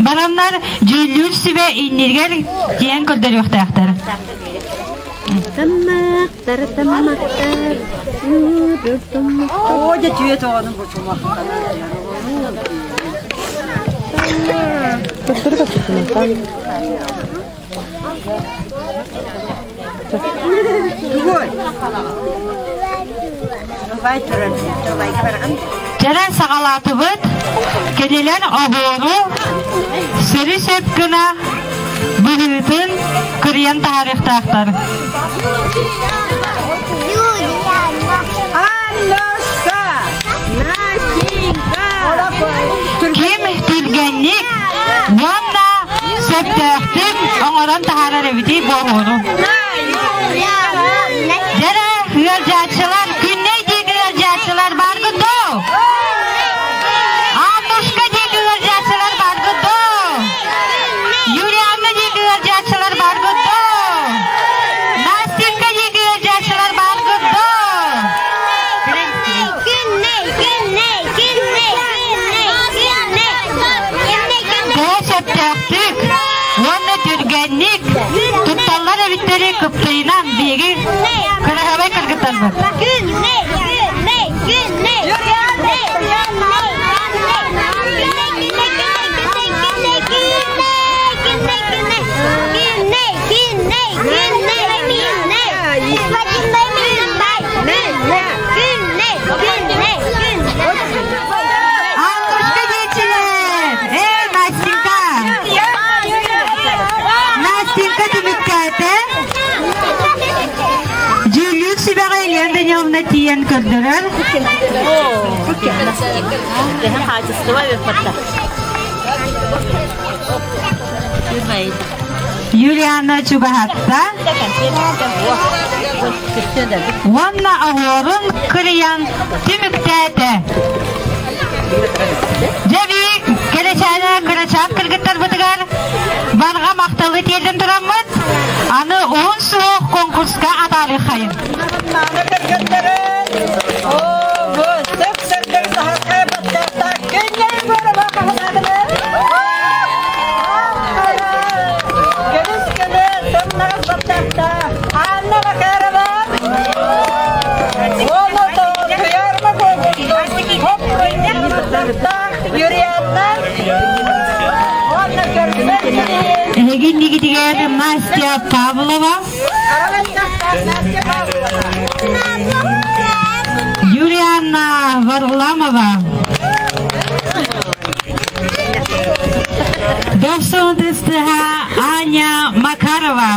бараннар дьүүллүүр сүбэ иннигэр тиийэн көрдөрүөхтээхтэр. Оо, дьэ түө тоҕонун бучума. Дьэрэн саҕалаатыбыт, кинилэр оһуору сөрү-сөп гына быһыытын кырыйан таһаарыахтаахтар. Аннушка! Настенька! Ким түргэнник уонна сөптөөхтүк оҥорон таһаарар эбитий буолуону. Дьэрэ, ыалдьааччылар, күннэй диэки ыалдьааччылар бааргыт доо? Аннушка диэки ыалдьааччылар бааргыт доо? Юлианна диэки ыалдьааччылар бааргыт доо? Настенька диэки ыалдьааччылар бааргыт доо? Төһө сөптөөхтүк уонна түргэнник тутталлар эбиттэри кыптыйынан биһиги кыраһабай кыргыттарбыт. Аннушка диэччилэр! Эй, Настенька! Настенька түмүктээтэ. Дьүүллүүр сүбэҕэ Елена Даниловна тиийэн көрдөрөр. Юлиана чугаһатта уонна оһуорун кырыйан түмүктээтэ. Дьэбиик! Кэрэчээнэ кырачаан кыргыттарбытыгар барҕа махталы тиэрдэн тураммыт, аны уһун суох конкурска атаарыаххайын. Мааны кыргыттарын, оо, бу сып-сырдык саһархай баттахтаах күннэри буорама хаһынаатылар. Көмүс көнө сымнаҕас баттахтаах Анна Макарова уонна Туйаарма Хоп баттахтаах Юрианна уонна көрбөт Эһиги иннигитигэр Настя Павлова, Юлианна Варламова, Дохсун тыстыһа Аня Макарова.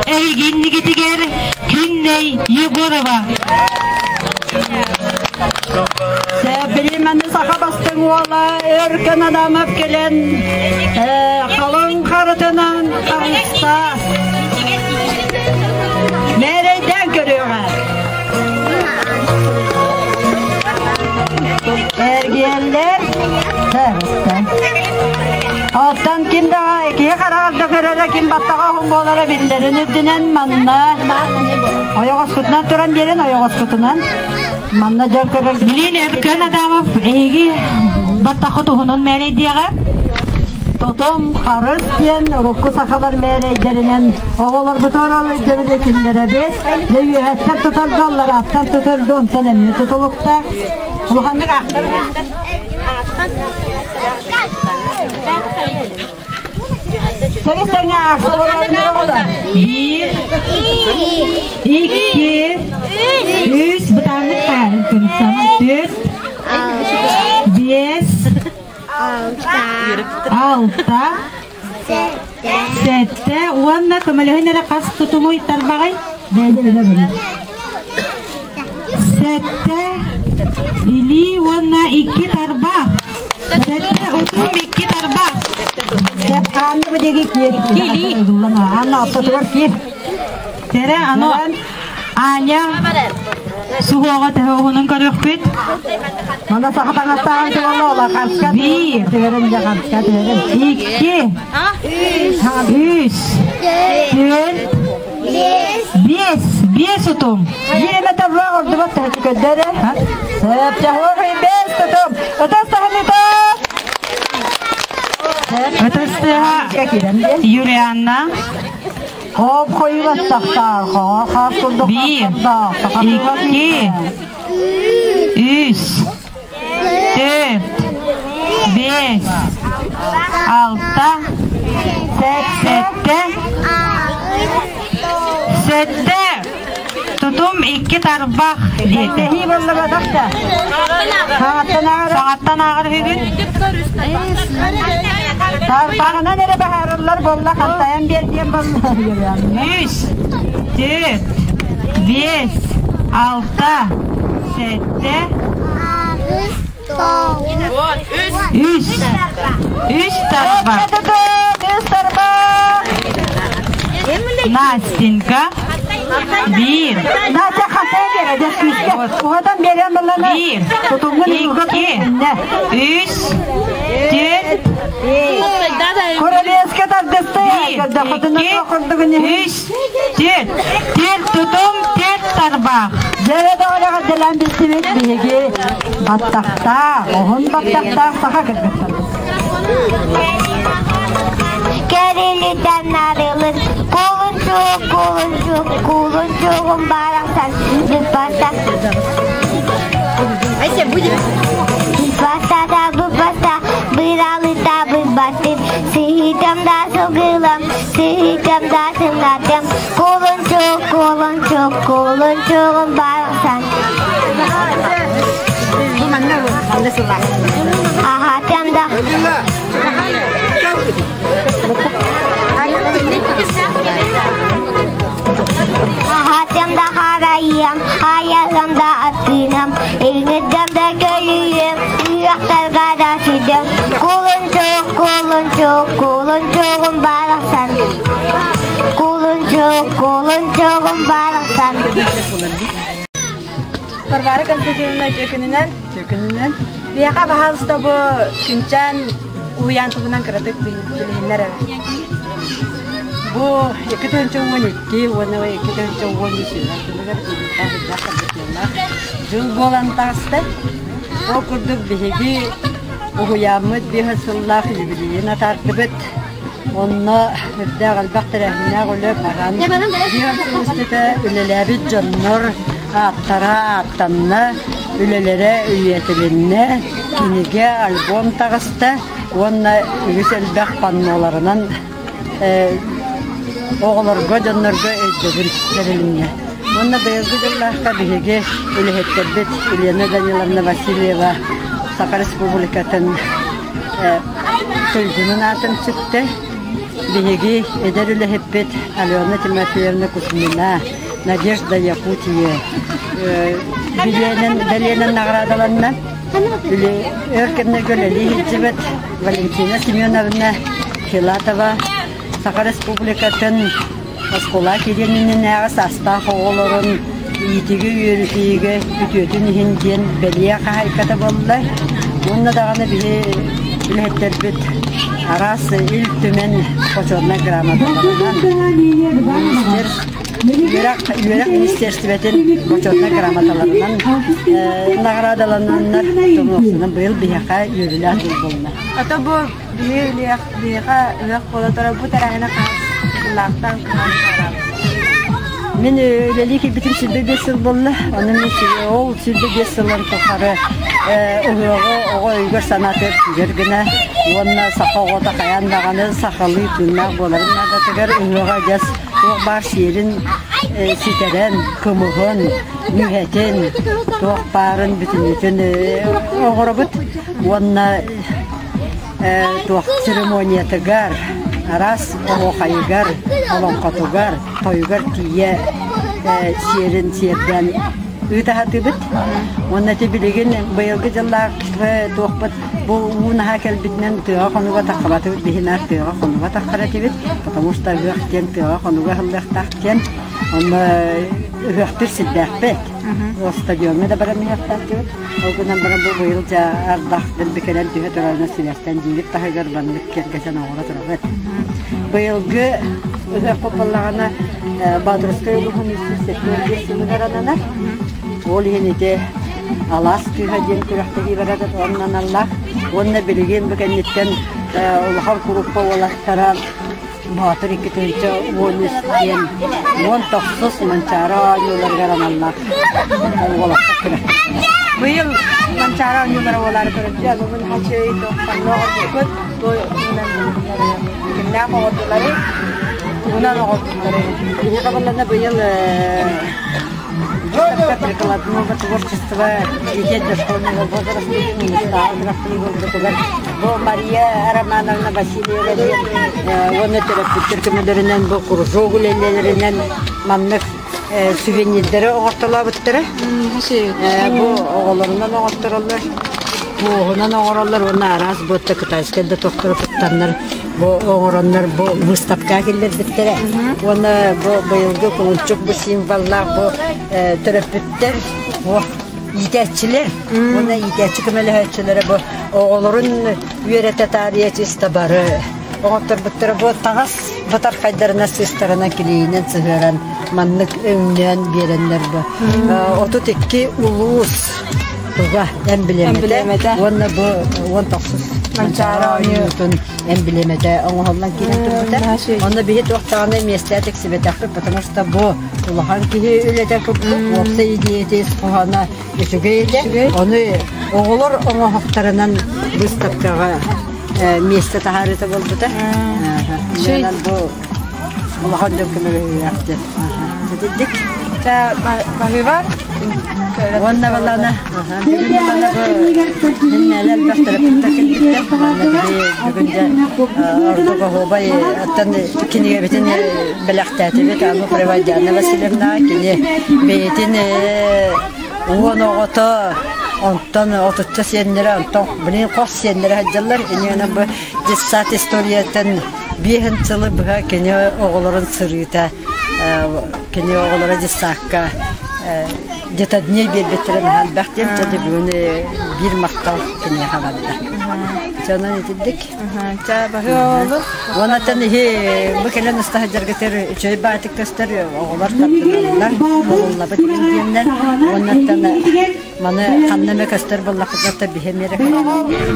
Эһиги иннигитигэр Күннэй Егорова. Билиманы саха бастыҥ уола Өркөн Адамов кэлэн халыҥ харытынан таҥста мээрэйдээн көрүөҕэ. Эргиэллэр Оттон ким да киһи хараҕар да көрөрө, ким баттаҕа уһун буолара биллэрин үрдүнэн манна ойоҕоскутунан туран биэрэн ойоҕоскутунан манна дьон көрөр. Билин Өркөн Адамов эһиги баттаххыт уһунун мээрэйдиэҕэ. Тотом харыс диэн урукку сахалар мээрэйдэринэн оҕолорбутугар ол өйдөбүлү киллэрэбит. Дьэ үөһэттэн тутарга, алларааттан тутарга онтон эмиэ тутулуктаах. Улаханнык аахтар. Биир, икки, үс, бытааннык хаарын күнсам, түөрт, биэс, алта, сэттэ уонна көмөлөһөн эрэ хас тутумуй тарбаҕай? Сэттэ илии уонна икки тарбах. Сэттэ утум икки тарбах. Анна бу киир. Анна ортотугар киир. Тэрэ аны Аня суһуоҕа төһө уһунун көрүөхпүт. Мана саха таҥастааҕын туолла ола харска Биир, түһэрин дьэ харска түһэрин. Икки, үс, түөрт, биэс, биэс утум. Биэмэ табла ордубат төһөтү көддөрө. Сөп, бес тутум. Ытыс таһыныта. Ытыстыга Юлианна. Хоп хойулаттахтар, хоо хаас курдук Биир, икки, үс, түөрт, биэс, алта, сэттэ, сэттэ. Тутум икки тарбах диэтэ. Саҥаттан ааҕар үһүгүн? Тарбаҕынан эрэ баһаарыллар буолла, хантайан биэрдиэн болла. Үс, түөрт, биэс, алта, сэттэ, үс, үс тарбах. Үс тарбах. Настенька, биир. Настя хантайан биэрэ, күүскэ. Уһатан биэрэн боллана. Биир, икки, үс, түөрт, Королевская тардысты. Биир, икки, үс, түөрт. Түөрт тутум, түөрт тарбах. Дьэрэ доҕорого дэлэн билсибит биһиги баттахтаах, уһун баттахтаах саха кыргыттарбыт. Кэрилитэн нарылын, кулунчук, кулунчук, кулунчугум барахсан, быппата. Быппата, быппата, быралыта быппатын, сыһытам да сылгылам, сыһытам да сымнатым, кулунчук, кулунчук, кулунчугум барахсан. Ахатам да Ахатым да харайым, аяғым да аттыным, иңірдім да көлүйім, үйақтарға да сүйдім. Кулунчук, кулунчук, кулунчугум барахсан. Кулунчук. Кулунчугум барахсан. Варвара Константиновна Чөкүнүнэн. Чөкүнүнэн. Биһиэхэ баһаалыста бу Күнчээн уһуйаан туһунан кыратык билиһиннэр эрэ. Бу 2012 уонна 2013 сылыгар элбэх событиелаах дьыл буолан таҕыста. Ол курдук биһиги уһуйааммыт биэс сыллаах юбилейын атаардыбыт. Онно үрдээх элбэх тэрээһиннээх үлэ баран, биир сыл устата үлэлээбит дьоннор ааттара ааттанна, үлэлэрэ үйэтилиннэ, кинигэ, альбом таҕыста уонна үгүс элбэх панноларынан оҕолорго, дьоннорго өйдөбүл бэрилиннэ. Уонна быйылгы дьыллаахха биһиги үлэһиттэрбит Елена Даниловна Васильева Саха Республикатын Туйгунун аатын сүктэ. Биһиги эдэр үлэһиппит Алена Тимофеевна Кузьмина, Надежда Якутия билиэнэн, бэлиэнэн наҕараадаланна. Өр кэмнэргэ үлэлии сылдьыбыт Валентина Семеновна Филатова Саха Республикатын оскуола киириэн иннинээҕи саастаах оҕолорун иитигэ-үөрэтиигэ үтүөтүн иһин диэн бэлиэ хаһаайката буолла. Уонна даҕаны биһи үлэһиттэрбит араас Ил Түмэн Бочуотунай грамоталарынан министр үөрэх үөрэх министиэристибэтин бочуотунай грамоталарынан наҕараадалананнар тумуохсунан быйыл биһиэхэ үөрүүлээх дьыл буолла. Ото бу биһи үлүөх биһиэхэ ыһыах буола турар бу тэрээһини хаһыс сыллаахтан Мин үлэлии киирбитим 25 сыл буолла. Онон мин ол 25 сылын тухары ыһыаҕы оҕо өйүгэр-санаатыгар киирэр гына уонна саха оҕото хайаан даҕаны сахалыы тыыннаах буоларын наадатыгар ыһыаҕа дьэс туох баар сиэрин ситэрэн, кымыһын, мүһэтин, туох баарын бүтүннүүтүн оҥоробут уонна туох церемониятыгар, араас оһуохайыгар, олоҥхотугар, тойугар тиийэ сиэрин сиэрдээн ыыта сатыыбыт. Уонна ити билигин быйылгы дьыллаах туохпут бу уу наһаа кэлбитинэн тыаҕа хонуга таххабатыбыт биһинаар тыаҕа хонуга таххар этибит, потому что ыһыах диэн тыаҕа хонуга ыһыллыахтаах диэн онно ыһыахтыыр сирдээхпит. Стадиоҥҥа да баран иһиэхтээх диэбит. Ол гынан баран бу быйыл дьэ ардах дэлби кэлэн түһэ турарына сибээстэн дьиибит таһыгар маннык киэргэтэн оҥоро турабыт. Быйылгы ыһыахпыт буоллаҕына Боотурускай улууһун 171 сылыгар ананар. Ол иһин ити Алаас кыыһа диэн күрэхтэһии барар онно аналлаах. Уонна билигин бу кэнниттэн улахан куруппа уолаттара Боотур 2013 диэн 19 Манчаары оонньууларыгар аналлаах уолаттар күрэхтэстилэр. Быйыл Манчаары оонньуулара буолаары көрүллү. Бүгүн хачый туохпанна оҕорбуккут бу кимнээх оҕордулары тугунан оҕордулары. Биһиэхэ буоллаҕына быйыл Выставка прикладного творчества детей дошкольного возраста күрэхтэһии бу Мария Романовна Васильева диэн уонна төрөппүттэр көмөлөрүнэн бу кружок үлэлэринэн маннык сувенирдэри оҥортолообуттара. Бу оҕолорунан оҥортороллор, муоһунан оҥороллор уонна араас буотта китайскай да тохтору туттаннар бу оҥороннор бу выставка киллэрбиттэрэ. Уонна бу быйылгы кулунчук бу символлаах бу төрөппүттэр бу иитээччилэр уонна иитээччи көмөлөһөөччүлэрэ бу оҕолорун үөрэтэ таарыйа чисто бары оҥотторбуттара бу таҥас батархайдарына сыыстарынан килиинэн сыһыаран маннык өҥнөөн биэрэннэр бу 32 улуус туга эмблемэтэ уонна бу 19 Манчаары оонньуутун эмблемэтэ оҥоһуллан киирэн турбута. Онно биһи туох даҕаны миэстэ тиксибэтэхпит, потому что бу улахан киһи үлэтэ курдук уопсай идиэти ис хоһооно үчүгэй этэ. Ону оҕолор оҥоһуктарынан выставкаҕа миэстэ таһаарыыта буолбута. Бу улахан дьон көмөлөһүүлээх диэн. Итинник. Баһыыба. Уонна балана Ордук оһуобай оттон кинигэбитин бэлэхтээтибит Анна Приводяна Васильевна кини бэйэтин уон оҕото онтон отучча сиэннэрэ онтон билигин хос сиэннэрэ сылдьаллар инньэ бу детсад историятын биэһин сылы быһа кини оҕолорун сырыыта. Кини оҕолоро дьыссаакка детодней биэрбиттэрэ наһаа элбэх диэн дьэ бүгүн биир махтал киниэхэ барда. Дьэ онон итирдик. Чэ баһы оҕолор. Уонаттан иһи бу кэлэн ыстаһыдьаргытыр үчүгэй баатык көстөр оҕолор тардыналлар, булуллабыт диэннэр. Уоннаттан маны ханна эмэ көстөр буоллахпытына биһи эмиэ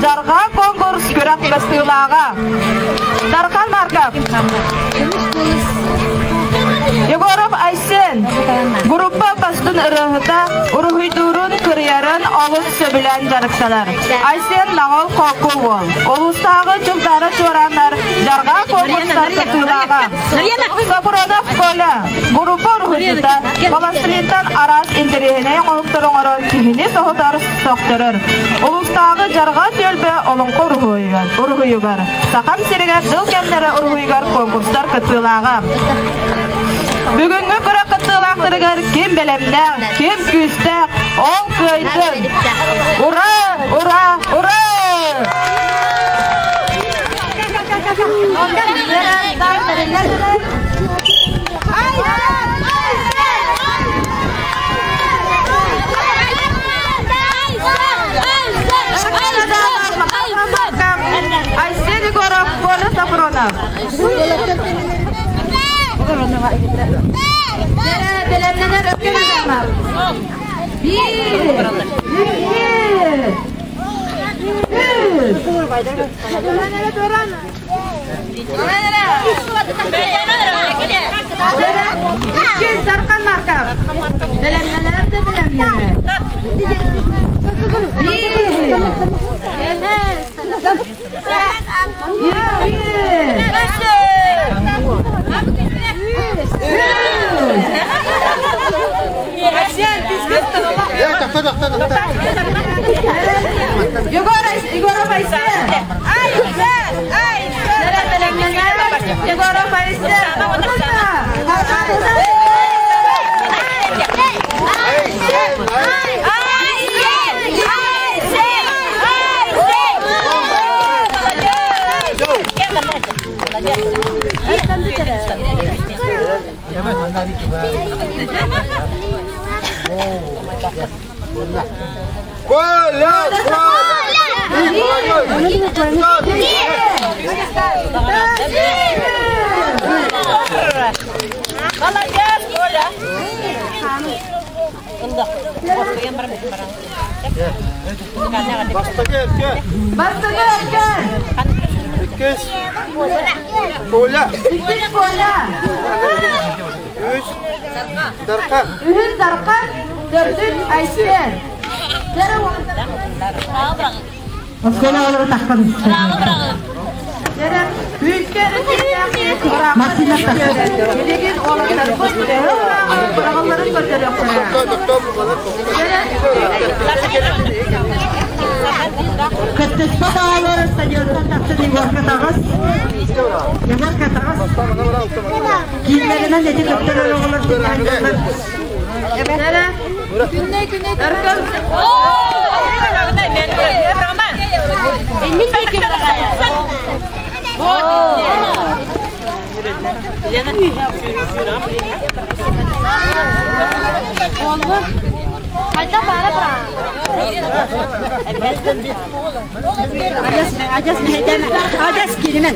Жарҕаа конкурс күрэх бастыылааҕа. Дархан Марков. Егоров Айсен. Группа бастын ырыаһыта, уруһуйдуурун, кырыйарын олус сөбүлээн дьарыктанар. Айсен Наҕыл Хоку уол. Улуустааҕы Чугдаара чуорааннар жарҕаа конкурстар кыттыылааҕа. Сопронов Коля. Группа уруһуйдьута, пластилинтан араас интэриэһинэй оҥоһуктары оҥорон киһини соһутар, сөхтөрөр. Улуустааҕы Дьарҕаа түөлбэ олоҥхо уруһуйугар, Сахам сиригэр дьыл кэмнэрэ уруһуйугар конкурстар кыттыылааҕа. Бүгүҥҥү күрэх кыттыылаахтарыгар ким бэлэмнээх, ким күүстээх, ол кыайдын! Ура! Ура! Ура! Айсен Егоров, Коля Сафронов. Бэлэмнэнэр өккө Bir, iki, üç. Икки Дархан Марков. Бэлэмнэнэр да бэлэмнэнэр. Bir, Егор, Егоров Айсен. Егоров Айсен. Коля! Молодец, Коля! Бастакы эргэ! Бастакы эргэ! Иккис! Коля! Иккис Коля! Үс! Дархан! Үһүс Дархан, төрдүс Айсен. Оскуола оҕолоро тахсан Максимов тахсан. Билигин уолаттарбыт төһө ырааҕы быраҕалларын көрдөрүөхтэрэ. Кыттыспат оҕолор стадионтан тахсан Егорка таҕыс. Егорка таҕыс. Кииннэринэн эти кыттар оҕолор кииннэринэн. Адьас адьас киримен.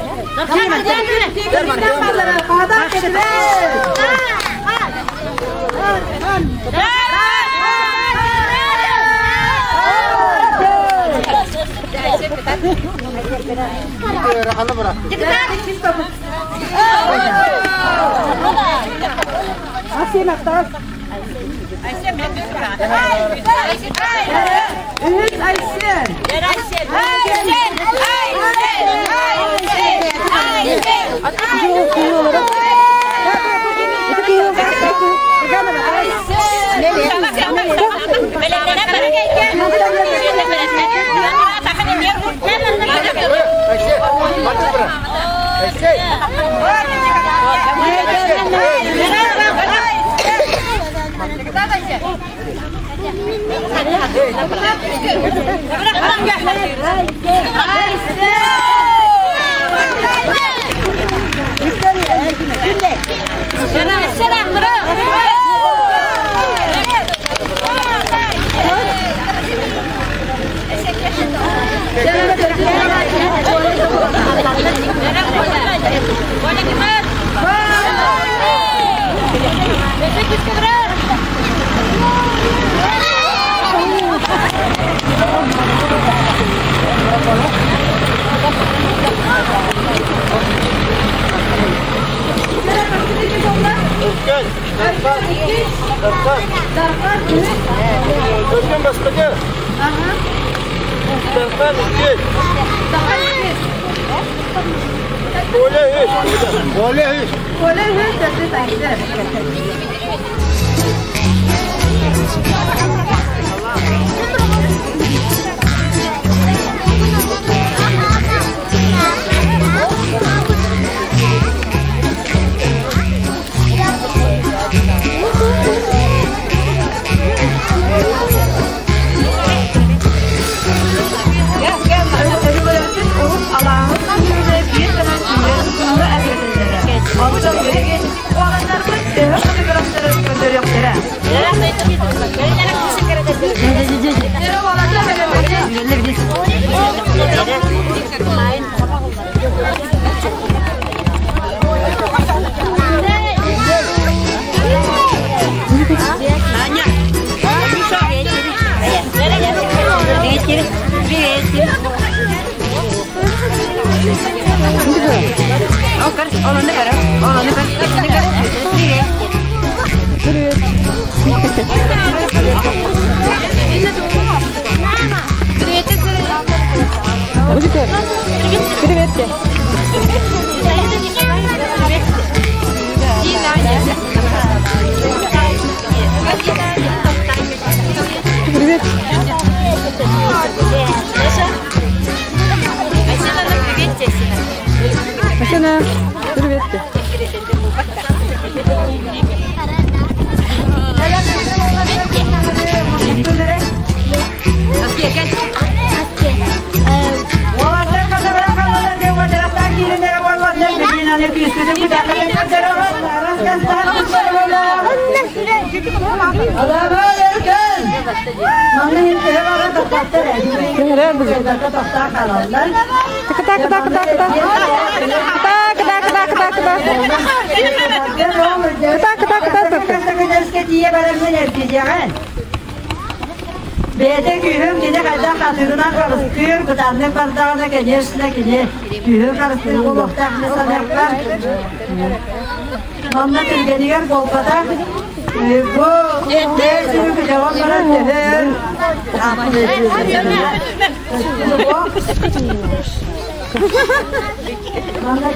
Киримен. Үһүс Айсен. Дархан. Дархан. Дархан үһүс. Өркөн бастакы. Дархан иккис. Дархан иккис. Коля үһүс. Коля үһүс. Коля үһүс, төрдүс Айсен. Өрүбөлөрбүт урут алааһын күнүгэр биир гынан киирэн кыыһы эбэтэллэрэ. Онтон билигин уолаттарбыт төһө кытыгырастарын көрдөрүөхтэрэ. Привет. Привет. Асена, привет. Бэйэтэ күүһүм кини хайдах хатыырынан харыстыыр, бытааннык бардаҕына, конечно, кини күүһүн харыстыыр буолуохтаах дии саныахпар. Манна түргэнигэр буолбатах. Бу бэйэ күлэҕин баран төһөр. Манна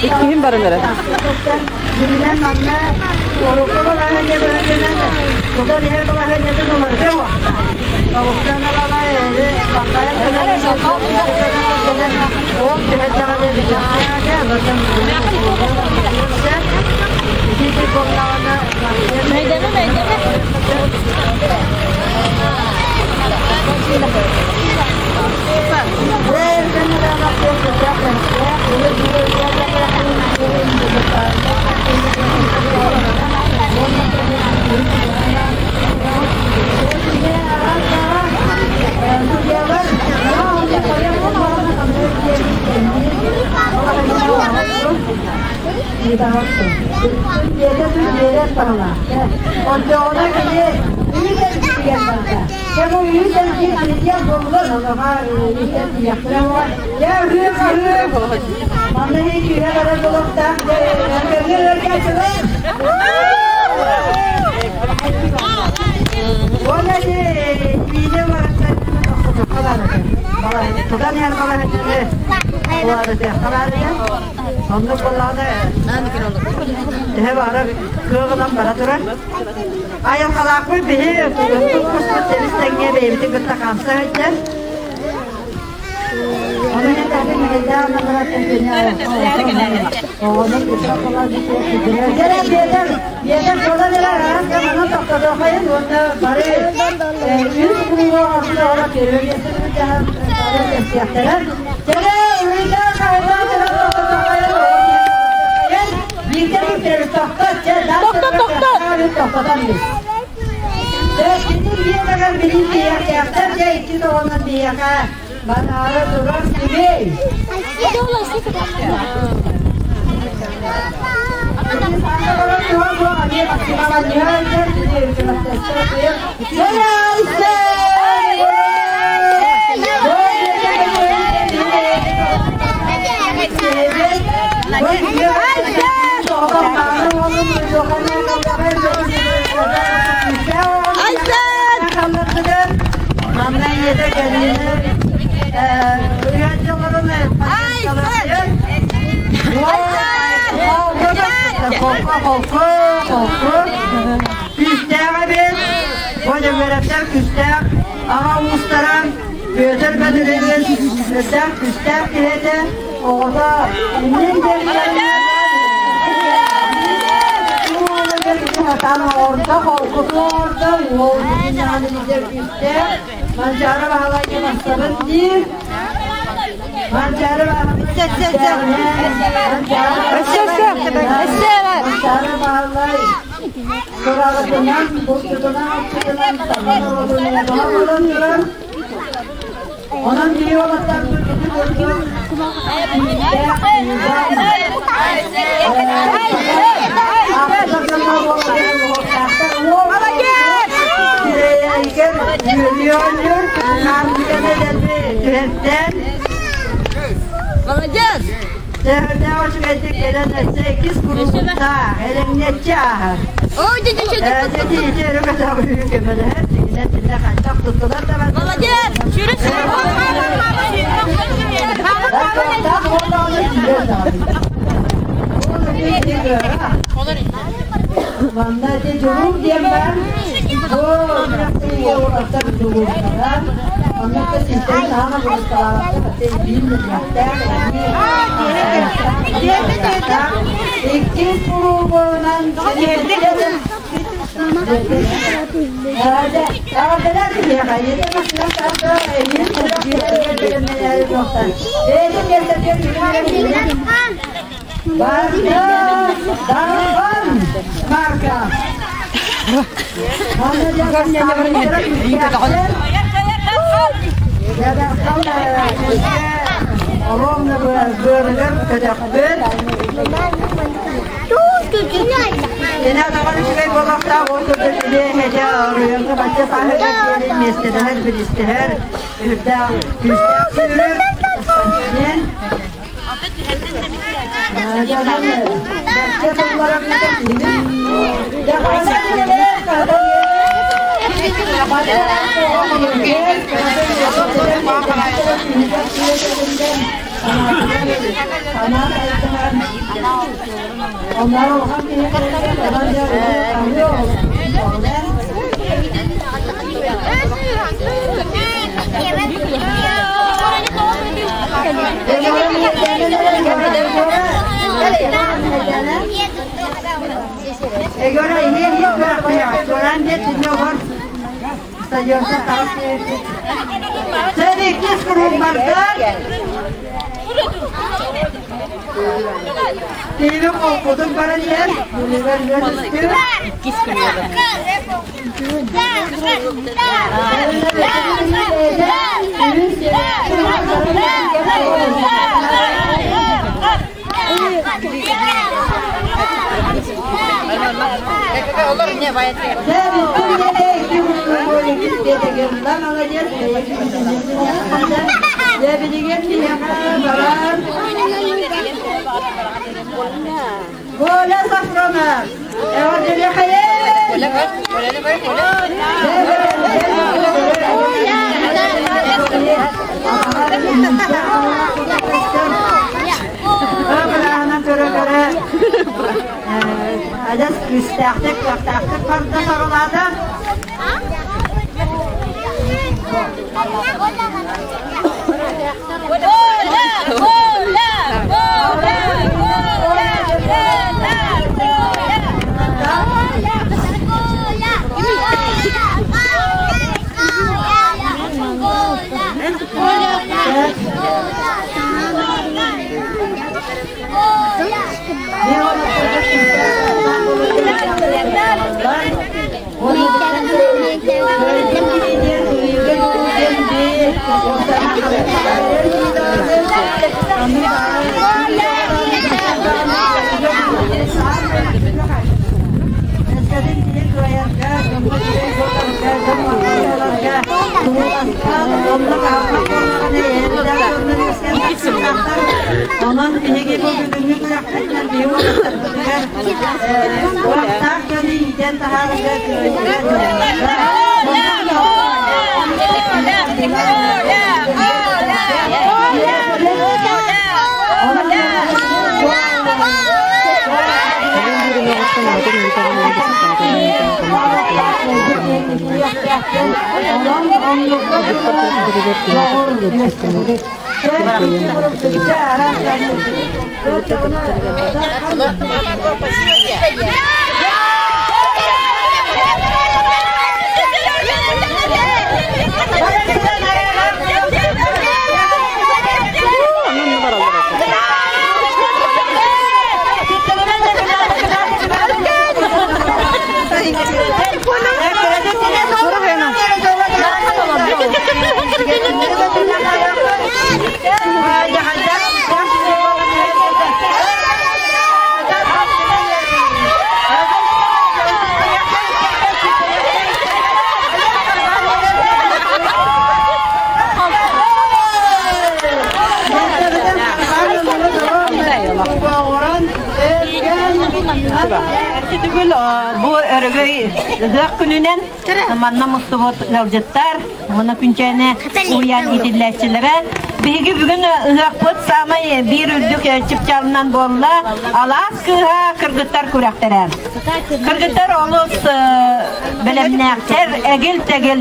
Иккиһин баран эрэ. Оннук буоллаҕына төһө баара кыаҕынан бара турар. Айылҕалаахпыт биһи куспут тэбис тэҥҥэ бэйэбитин кытта хаамса сылдьар. Тохто, тохто! Кини биэдэгэр билин тиийэхтээхтэр дьэ икки тоҕонон биһиэхэ бараары турар кимий? Күүстээх эбит, бу дьөҥөрөттөр күүстээх аҕа уустара Петр Петрович сүрдээх күүстээх киһи этэ, оҕото иннин диэки оҥордо, холкуту оҥордо, уол күүстээх, Манчаары Баһылайга махтабын диир. Манчаары Баһылай Кыраҕытынан, булчутунан, отчутунан, табан олорон туран, онон биһи уолаттарбыт ити курдук Молодец! Төһөлөөх үчүгэйдик кэлэн өссө иккис куруубуттаах, элэҥнэччи ааһар. Ой, дьэ, дьэ, дьэ, Дьэ, ити өрө көтөҕүлүү көмөлөһөр, дьиҥинэн тиннэ хантах туттулар да Молодец! Жүрүс! Манна ити дьулуур диэн баар. Бу күрэхтэһиигэ уолаттар дьулуурдара. Оннук синтэн таһаҕа булусталаабаттар биир мунньахтаах Иккис куруубунан Оромна быарыгар көтөхпүт. Кини адаҕар үчүгэй буолуохтаах, ол курдук үлэ-эһэдэ оройуоҥҥа бачча сааһыгар диэри миэстэлэһэр, биристэһэр, үрдээх күүстээх сүүрүк. Диэн Тиһигин холкутун баран иһэр, Коля Сафронов! Адьас күүстээхтик, кыахтаахтык барда саҕалаата. Онон биһиги бу бүгүҥҥү күрэхпитинэн биһиги уолаттарбытыгар куораттаах дьону иитэн таһаарарга Түгүл бу өрөгөй ыһыах күнүнэн манна мустубут ыалдьыттар уонна күнчээни уһуйаан иитиллээччилэрэ биһиги бүгүн ыһыахпыт саамай биир үрдүк чыпчаалынан буолла алаас кыыһа кыргыттар күрэхтэрэ. Кыргыттар олус бэлэмнээхтэр, эгил-тэгил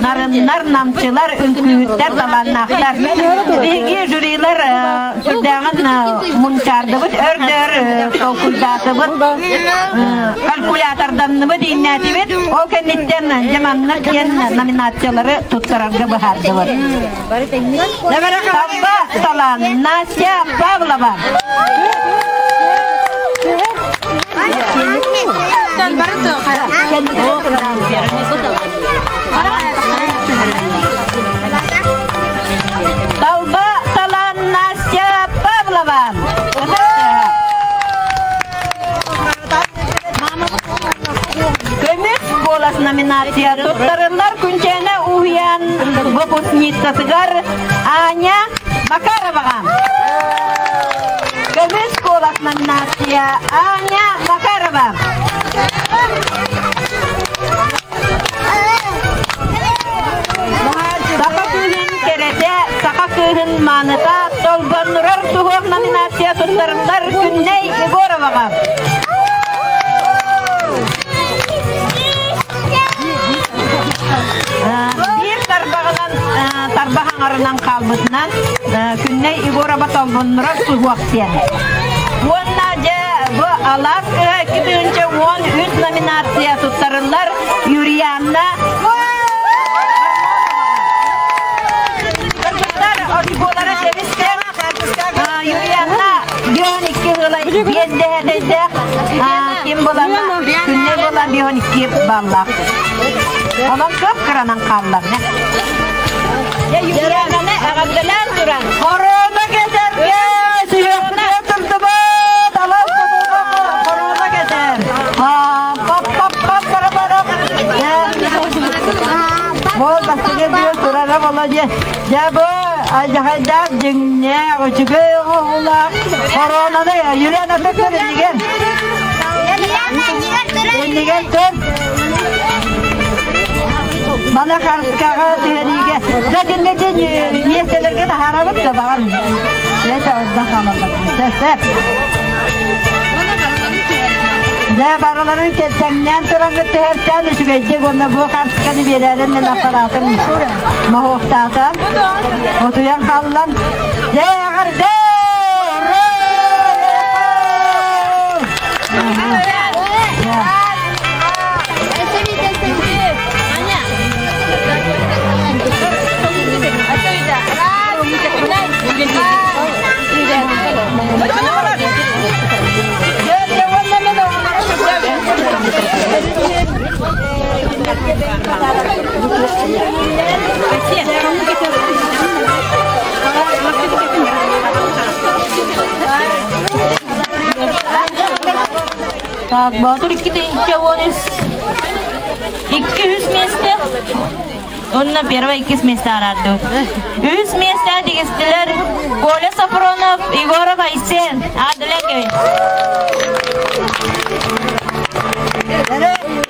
нарыннар, намчылар, үҥкүүһүттэр, талааннаахтар. Биһиги жюрилар сүрдээҕин мунчаардыбыт, өр-дөр толкуйдаатыбыт, калькуляторданныбыт, ииннээтибит. Ол кэнниттэн дьэ маннык диэн номинациялары туттарарга быһаардыбыт. Талба талаан Настя Павлова. Талба талаан Настя Павлова. Көмүс куолас номинация туттарыллар Күнчээнэ уһуйаан выпускницатыгар Аня Макароваҕа. Көмүс куолас номинация Аня Макарова. Саха кыыһын кэрэтэ, саха кыыһын мааныта толбоннурар суһуох номинация туттарыллар Күннэй Егороваҕа. Биир тарбаҕынан тарбах аҥарынан хаалбытынан Күннэй Егорова толбоннурар суһуох диэн. Уонна дьэ бу алаас кыһа 2013 номинация туттарыллар Юрианна Кыргыттар очколара тэбистэр. Юрианна бион икки ыла биэс дэһэтэйдээх ким булана күннэй була бион икки баллаах. Онон көп кыранан хааллар. Дьэ Юриананы эҕэрдэлээн туран. Корона кэтэргэ сүһүөхпүтүгэр турдубут. Алас корона кэтэр. Бол бастыгы диэн турара боло дьэ. Дьэ бу алдьархайдаах дьиҥнээх үчүгэй оҕолоох коронаны Юлиана төр иннигэр. Иннигэр төр. Мана харскаҕа түһэриигэ. Дьэ кинне дьэ миэстэлэргэ таһаарабыт да баҕар. Это орда хаалаллар. Сөп. Дьэ барыларын кэтэҥнээн туран түһэртээн үчүгэйдик уонна бу харсканы биэрээрин мен аппараатын моһуохтаата. Утуйан хааллан. Дьэ эҕэрдэ! Так, Боотур икки тыһыынча уон үс. Икки үс миэстэ. Онно первый иккис место арарды. Үс место тигистилер Коля Сафронов, Егоров Айсен. Адылекевич.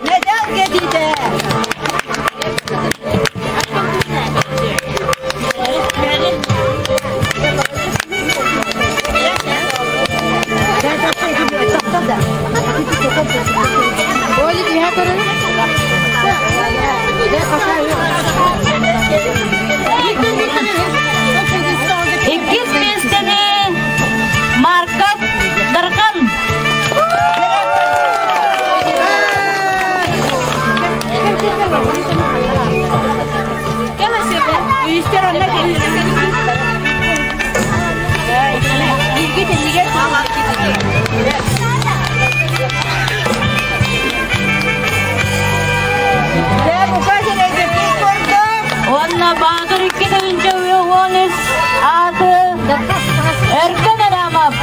Медал кедите! Иккис миэстэни Марков Дархан. Уонна Баатыр 2 тыһыынча 13 ааты Өркөн Адамов.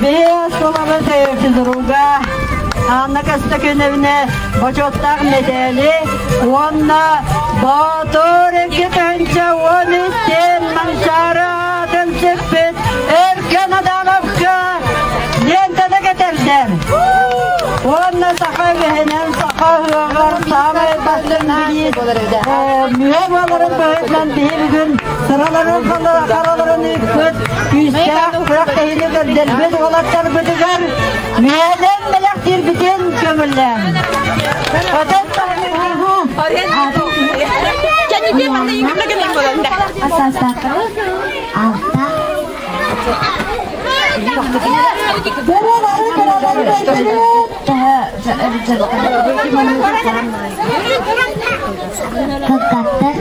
Биһи оскуолабыт физруга Анна Костакиновна бочуоттаах мэтээли уонна Боотур 2 тыһыынча 13 Манчаары аатын сүкпүт Өркөн Адамовка лентаны кэтэрдэр. Уонна саха үгэһинэн саха ыһыаҕар саамай бастыҥ билиит мүө буоларын быһыытынан биһи бүгүн сыраларын хараларын ыыппыт күүстээх күрэхтэһиини көрдөрбүт уолаттарбытыгар мүөлэн бэлэхтиирбитин көҥүллээн. Отон Алта. Кыккаттар.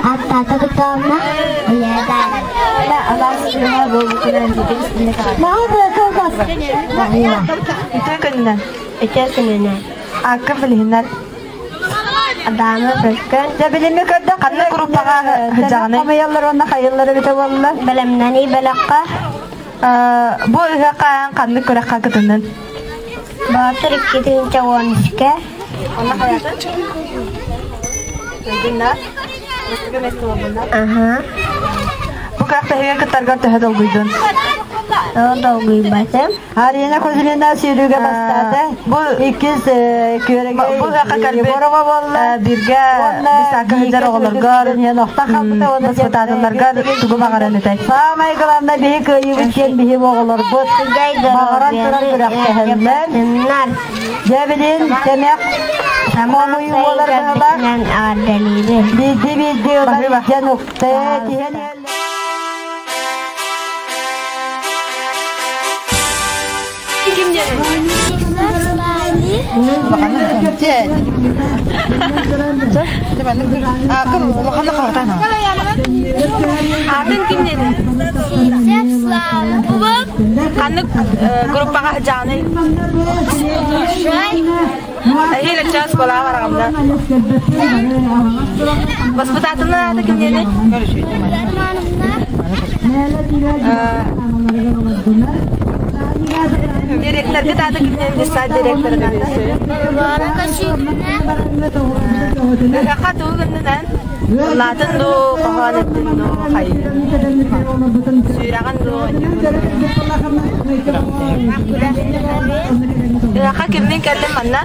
Аттата кытална. Үтүө күнүнэн. Үтүө күнүнэн. Акка билиһиннэр. Адамы бөлкөн. Дьэ билими көрдө Ханна группаҕа сылдьаҕыный? Хамыйаллар уонна хайыллар эбитэ буолла. Бэлэмнэни бэлэххэ. Бу ыһыахха ханнык күрэххэ кытыннын? Баатыр 2 тыһыынча 13-кэ. Аха. Бу күрэхтэһиигэ кыттаргар төһө долгуйдун? Ол долгуйбатым. Арина Кузьмина сүүрүүгэ бастаата. Бу иккис күөрэгэй Бу ыһыахха кэлбит Егорова буолла. Биргэ бисакка сылдьар оҕолоргор, воспитателларгар тугу баҕаран этэй? Самое главное биһи кыайыыбыт диэн биһи оҕолорбут баҕаран туран күрэхтэһэллэр. Дьэ билин тэмэх хомуйуу буолар быһалаах. Биирдии биирдии ылан илдьэн укта тиһэн иһэллэр. Атын ким дедин? Ханнык группаҕа сылдьаҕыный? Эһиил час школаҕа бараҕында. Воспитатель аата ким диэний? Директоргыт аата ким диэн детсад директорын аата? Ыһыахха тугу гыннын эн? Ыллаатын дуу, хоһоон эттин дуу, хайыы? Сүүрэҕин дуу? Ыһыахха кимниин кэллин манна?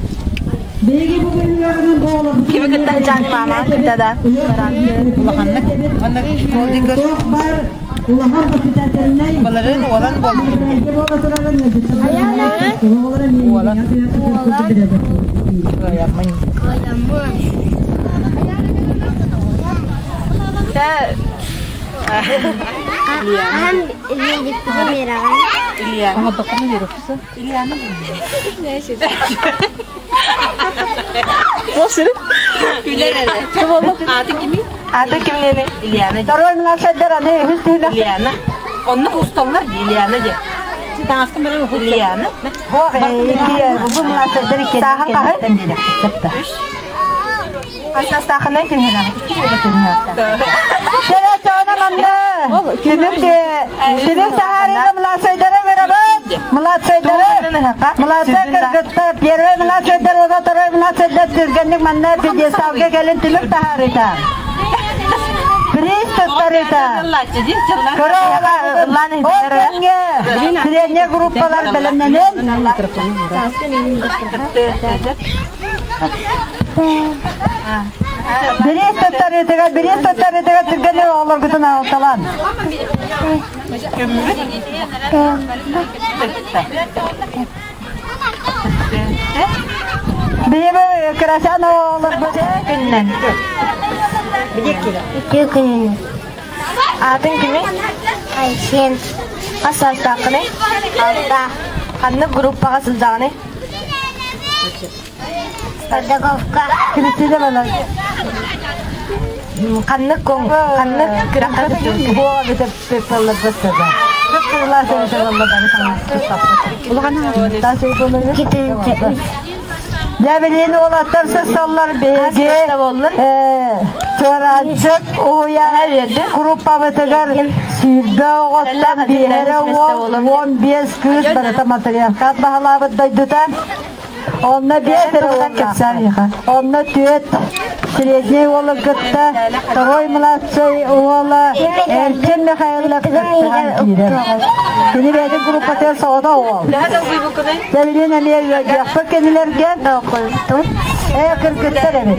Кими кытта сылдьаҕыный маамаҕын кытта да? Баларын уолан Уолан. Тэ Аһам видикпитин биэрэҕин. Ильяна. Күлэр эрэ. Ааты кими? Ааты кимнени? Ильяна. Второй младшайдар аны үһүс түһүмэх. Ильяна. Онно усталлар дии Ильяна диye. Таҥаскын баран Ильяна. Бу икки бу младшайдар икки. Сааһын хаһы? Хастаахынай түһүнэ. Чэ, чоона манна. Түмүк түмүк таһаарыыга младшайдары беребит. Младшайдары. Младшай кыргыттар, первый младшайдар, уонна второй младшайдар түргэнник манна пьедесталга кэлин түмүк таһаарыыта. Приз туттарыыта. Кыра Ол кэмҥэ средняя группалар бэлэмнэнэн Бириис туттарыытыгар, бириис туттарыытыгар түргэнник оҕолоргутун аҕалталаан. Биһиги кырачаан оҕолорбут Күннэн. Үтүө күнүнэн. Аатын кими? Айсен. Хас саастааххыный? Алта. Ханнык группаҕа сылдьаҕыный? Педагогка. Кристина Балар. Ханнык ханнык күрэххэ кыттыбыккын? Буола бүтэ пеппалларбыттада. Дьэ билин уолаттар сыссаллар биһиги Чуораанчык уһуйаан группабытыгар 20 оҕоттон биэһэрэ уол, 15 кыыс барыта матриархат баһылаабыт дойдута. Онно биэс эрэ уол Онно түөрт средний уолу кытта второй младший уола Эрчин Михайлов кыттыһан киирэр. Кини бэйэтин группатыгар соҕотох уол. Дьэ билин эмиэ үөрдүөхпүт кинилэргэ. Ээ кыргыттар эбит.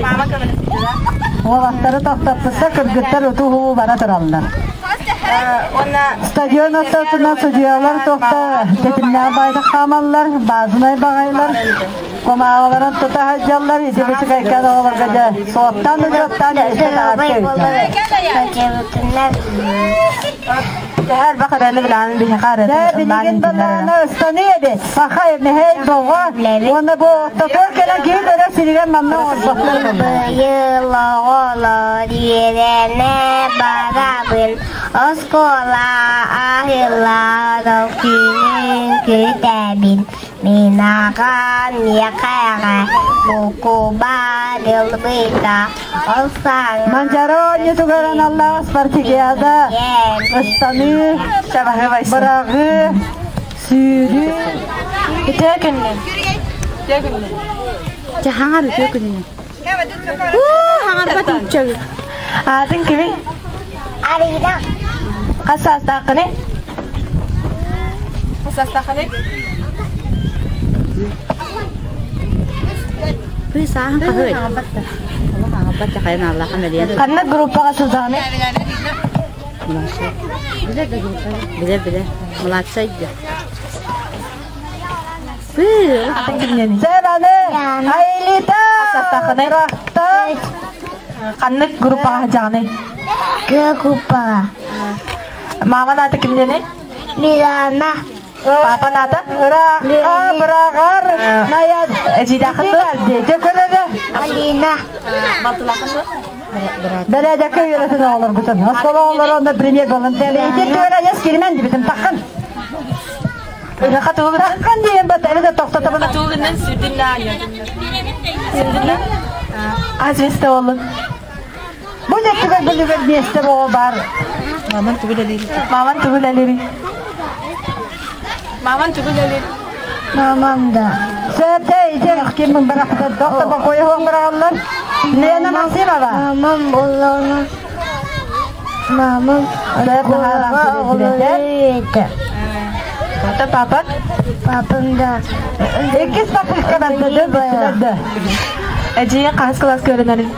Уолаттары тохтоппуттар, кыргыттар утуу-һуу бара тураллар. Стадион ортотунан судьуйалар туохта тэтимнээх баайдык хаамаллар, баазынай баҕайылар, кумааҕыларын тута сылдьаллар, ити бычыкайкан оҕолорго дьэ суоттаан да дьуоттаан истэ таһаарчы Төһө элбэх ырыаны билэҕин биһиэхэ Дьэ билигин балаана ыстаныы эбит. Саха мэһэй боҕо уонна бу ортотугар кэлэн киһи көрөр сиригэр манна оҥорботтор. Быйыл оҕолор үөрэнэ барабын, оскуола аһыллар ол күнүн күтэбин. Мин аҕам миэхэҕэ букубаар ылбыта, ол саҥа Манчаары оонньуутугар аналлаах спартакиада, ыстаныы, быраҕыы, сүүрүү. Үтүө күнүнэн. Дьэ хаҥар үтүө күнүнэн. Хаҥарбат үччөгү. Аатын кими? Арина. Хас саастааххыный? Хас саастааххыный? Кый сааһын хаһый? Ханнык группаҕа сылдьаҕыный? Билэр билэр. Младшай да. Сэраны, Айлита, Рахта. Ханнык группаҕа сылдьаҕыный? Кыа группаҕа. Маман аата кимнэний? Милана. Папан аата? Ыраахха, быраҕар, Наяд. Эдьиийдээххин Төкөрөрө. Алина. Бэрээдэккэ үөрэтин оҕолоргутун. Оскуола оҕолоро онно премьер болон. Ити түөрэ киримэн дибитим таххан. Таххан диэн бат эбэтэ тохтотобун. Тугунан сүрдүннэ Сүрдүннэ? Аз месте боллун. Бу дьэттүгэр бүлүгэр миэстэ боҕо бар. Маман тугу үлэлиир? Маман тугу үлэлиир? Маман тугу үлэлиир? Мамам да. Сөпте ити ким барахта доктор бокойы хоң бараллар. Лена Максимова. Мамам боллоно. Мамам оскуолаҕа оҕолору үөрэтэр. Ата папа? Папам да. Иккис попытка барды. Эдьиийин хаһыс кылааска үөрэнэрий?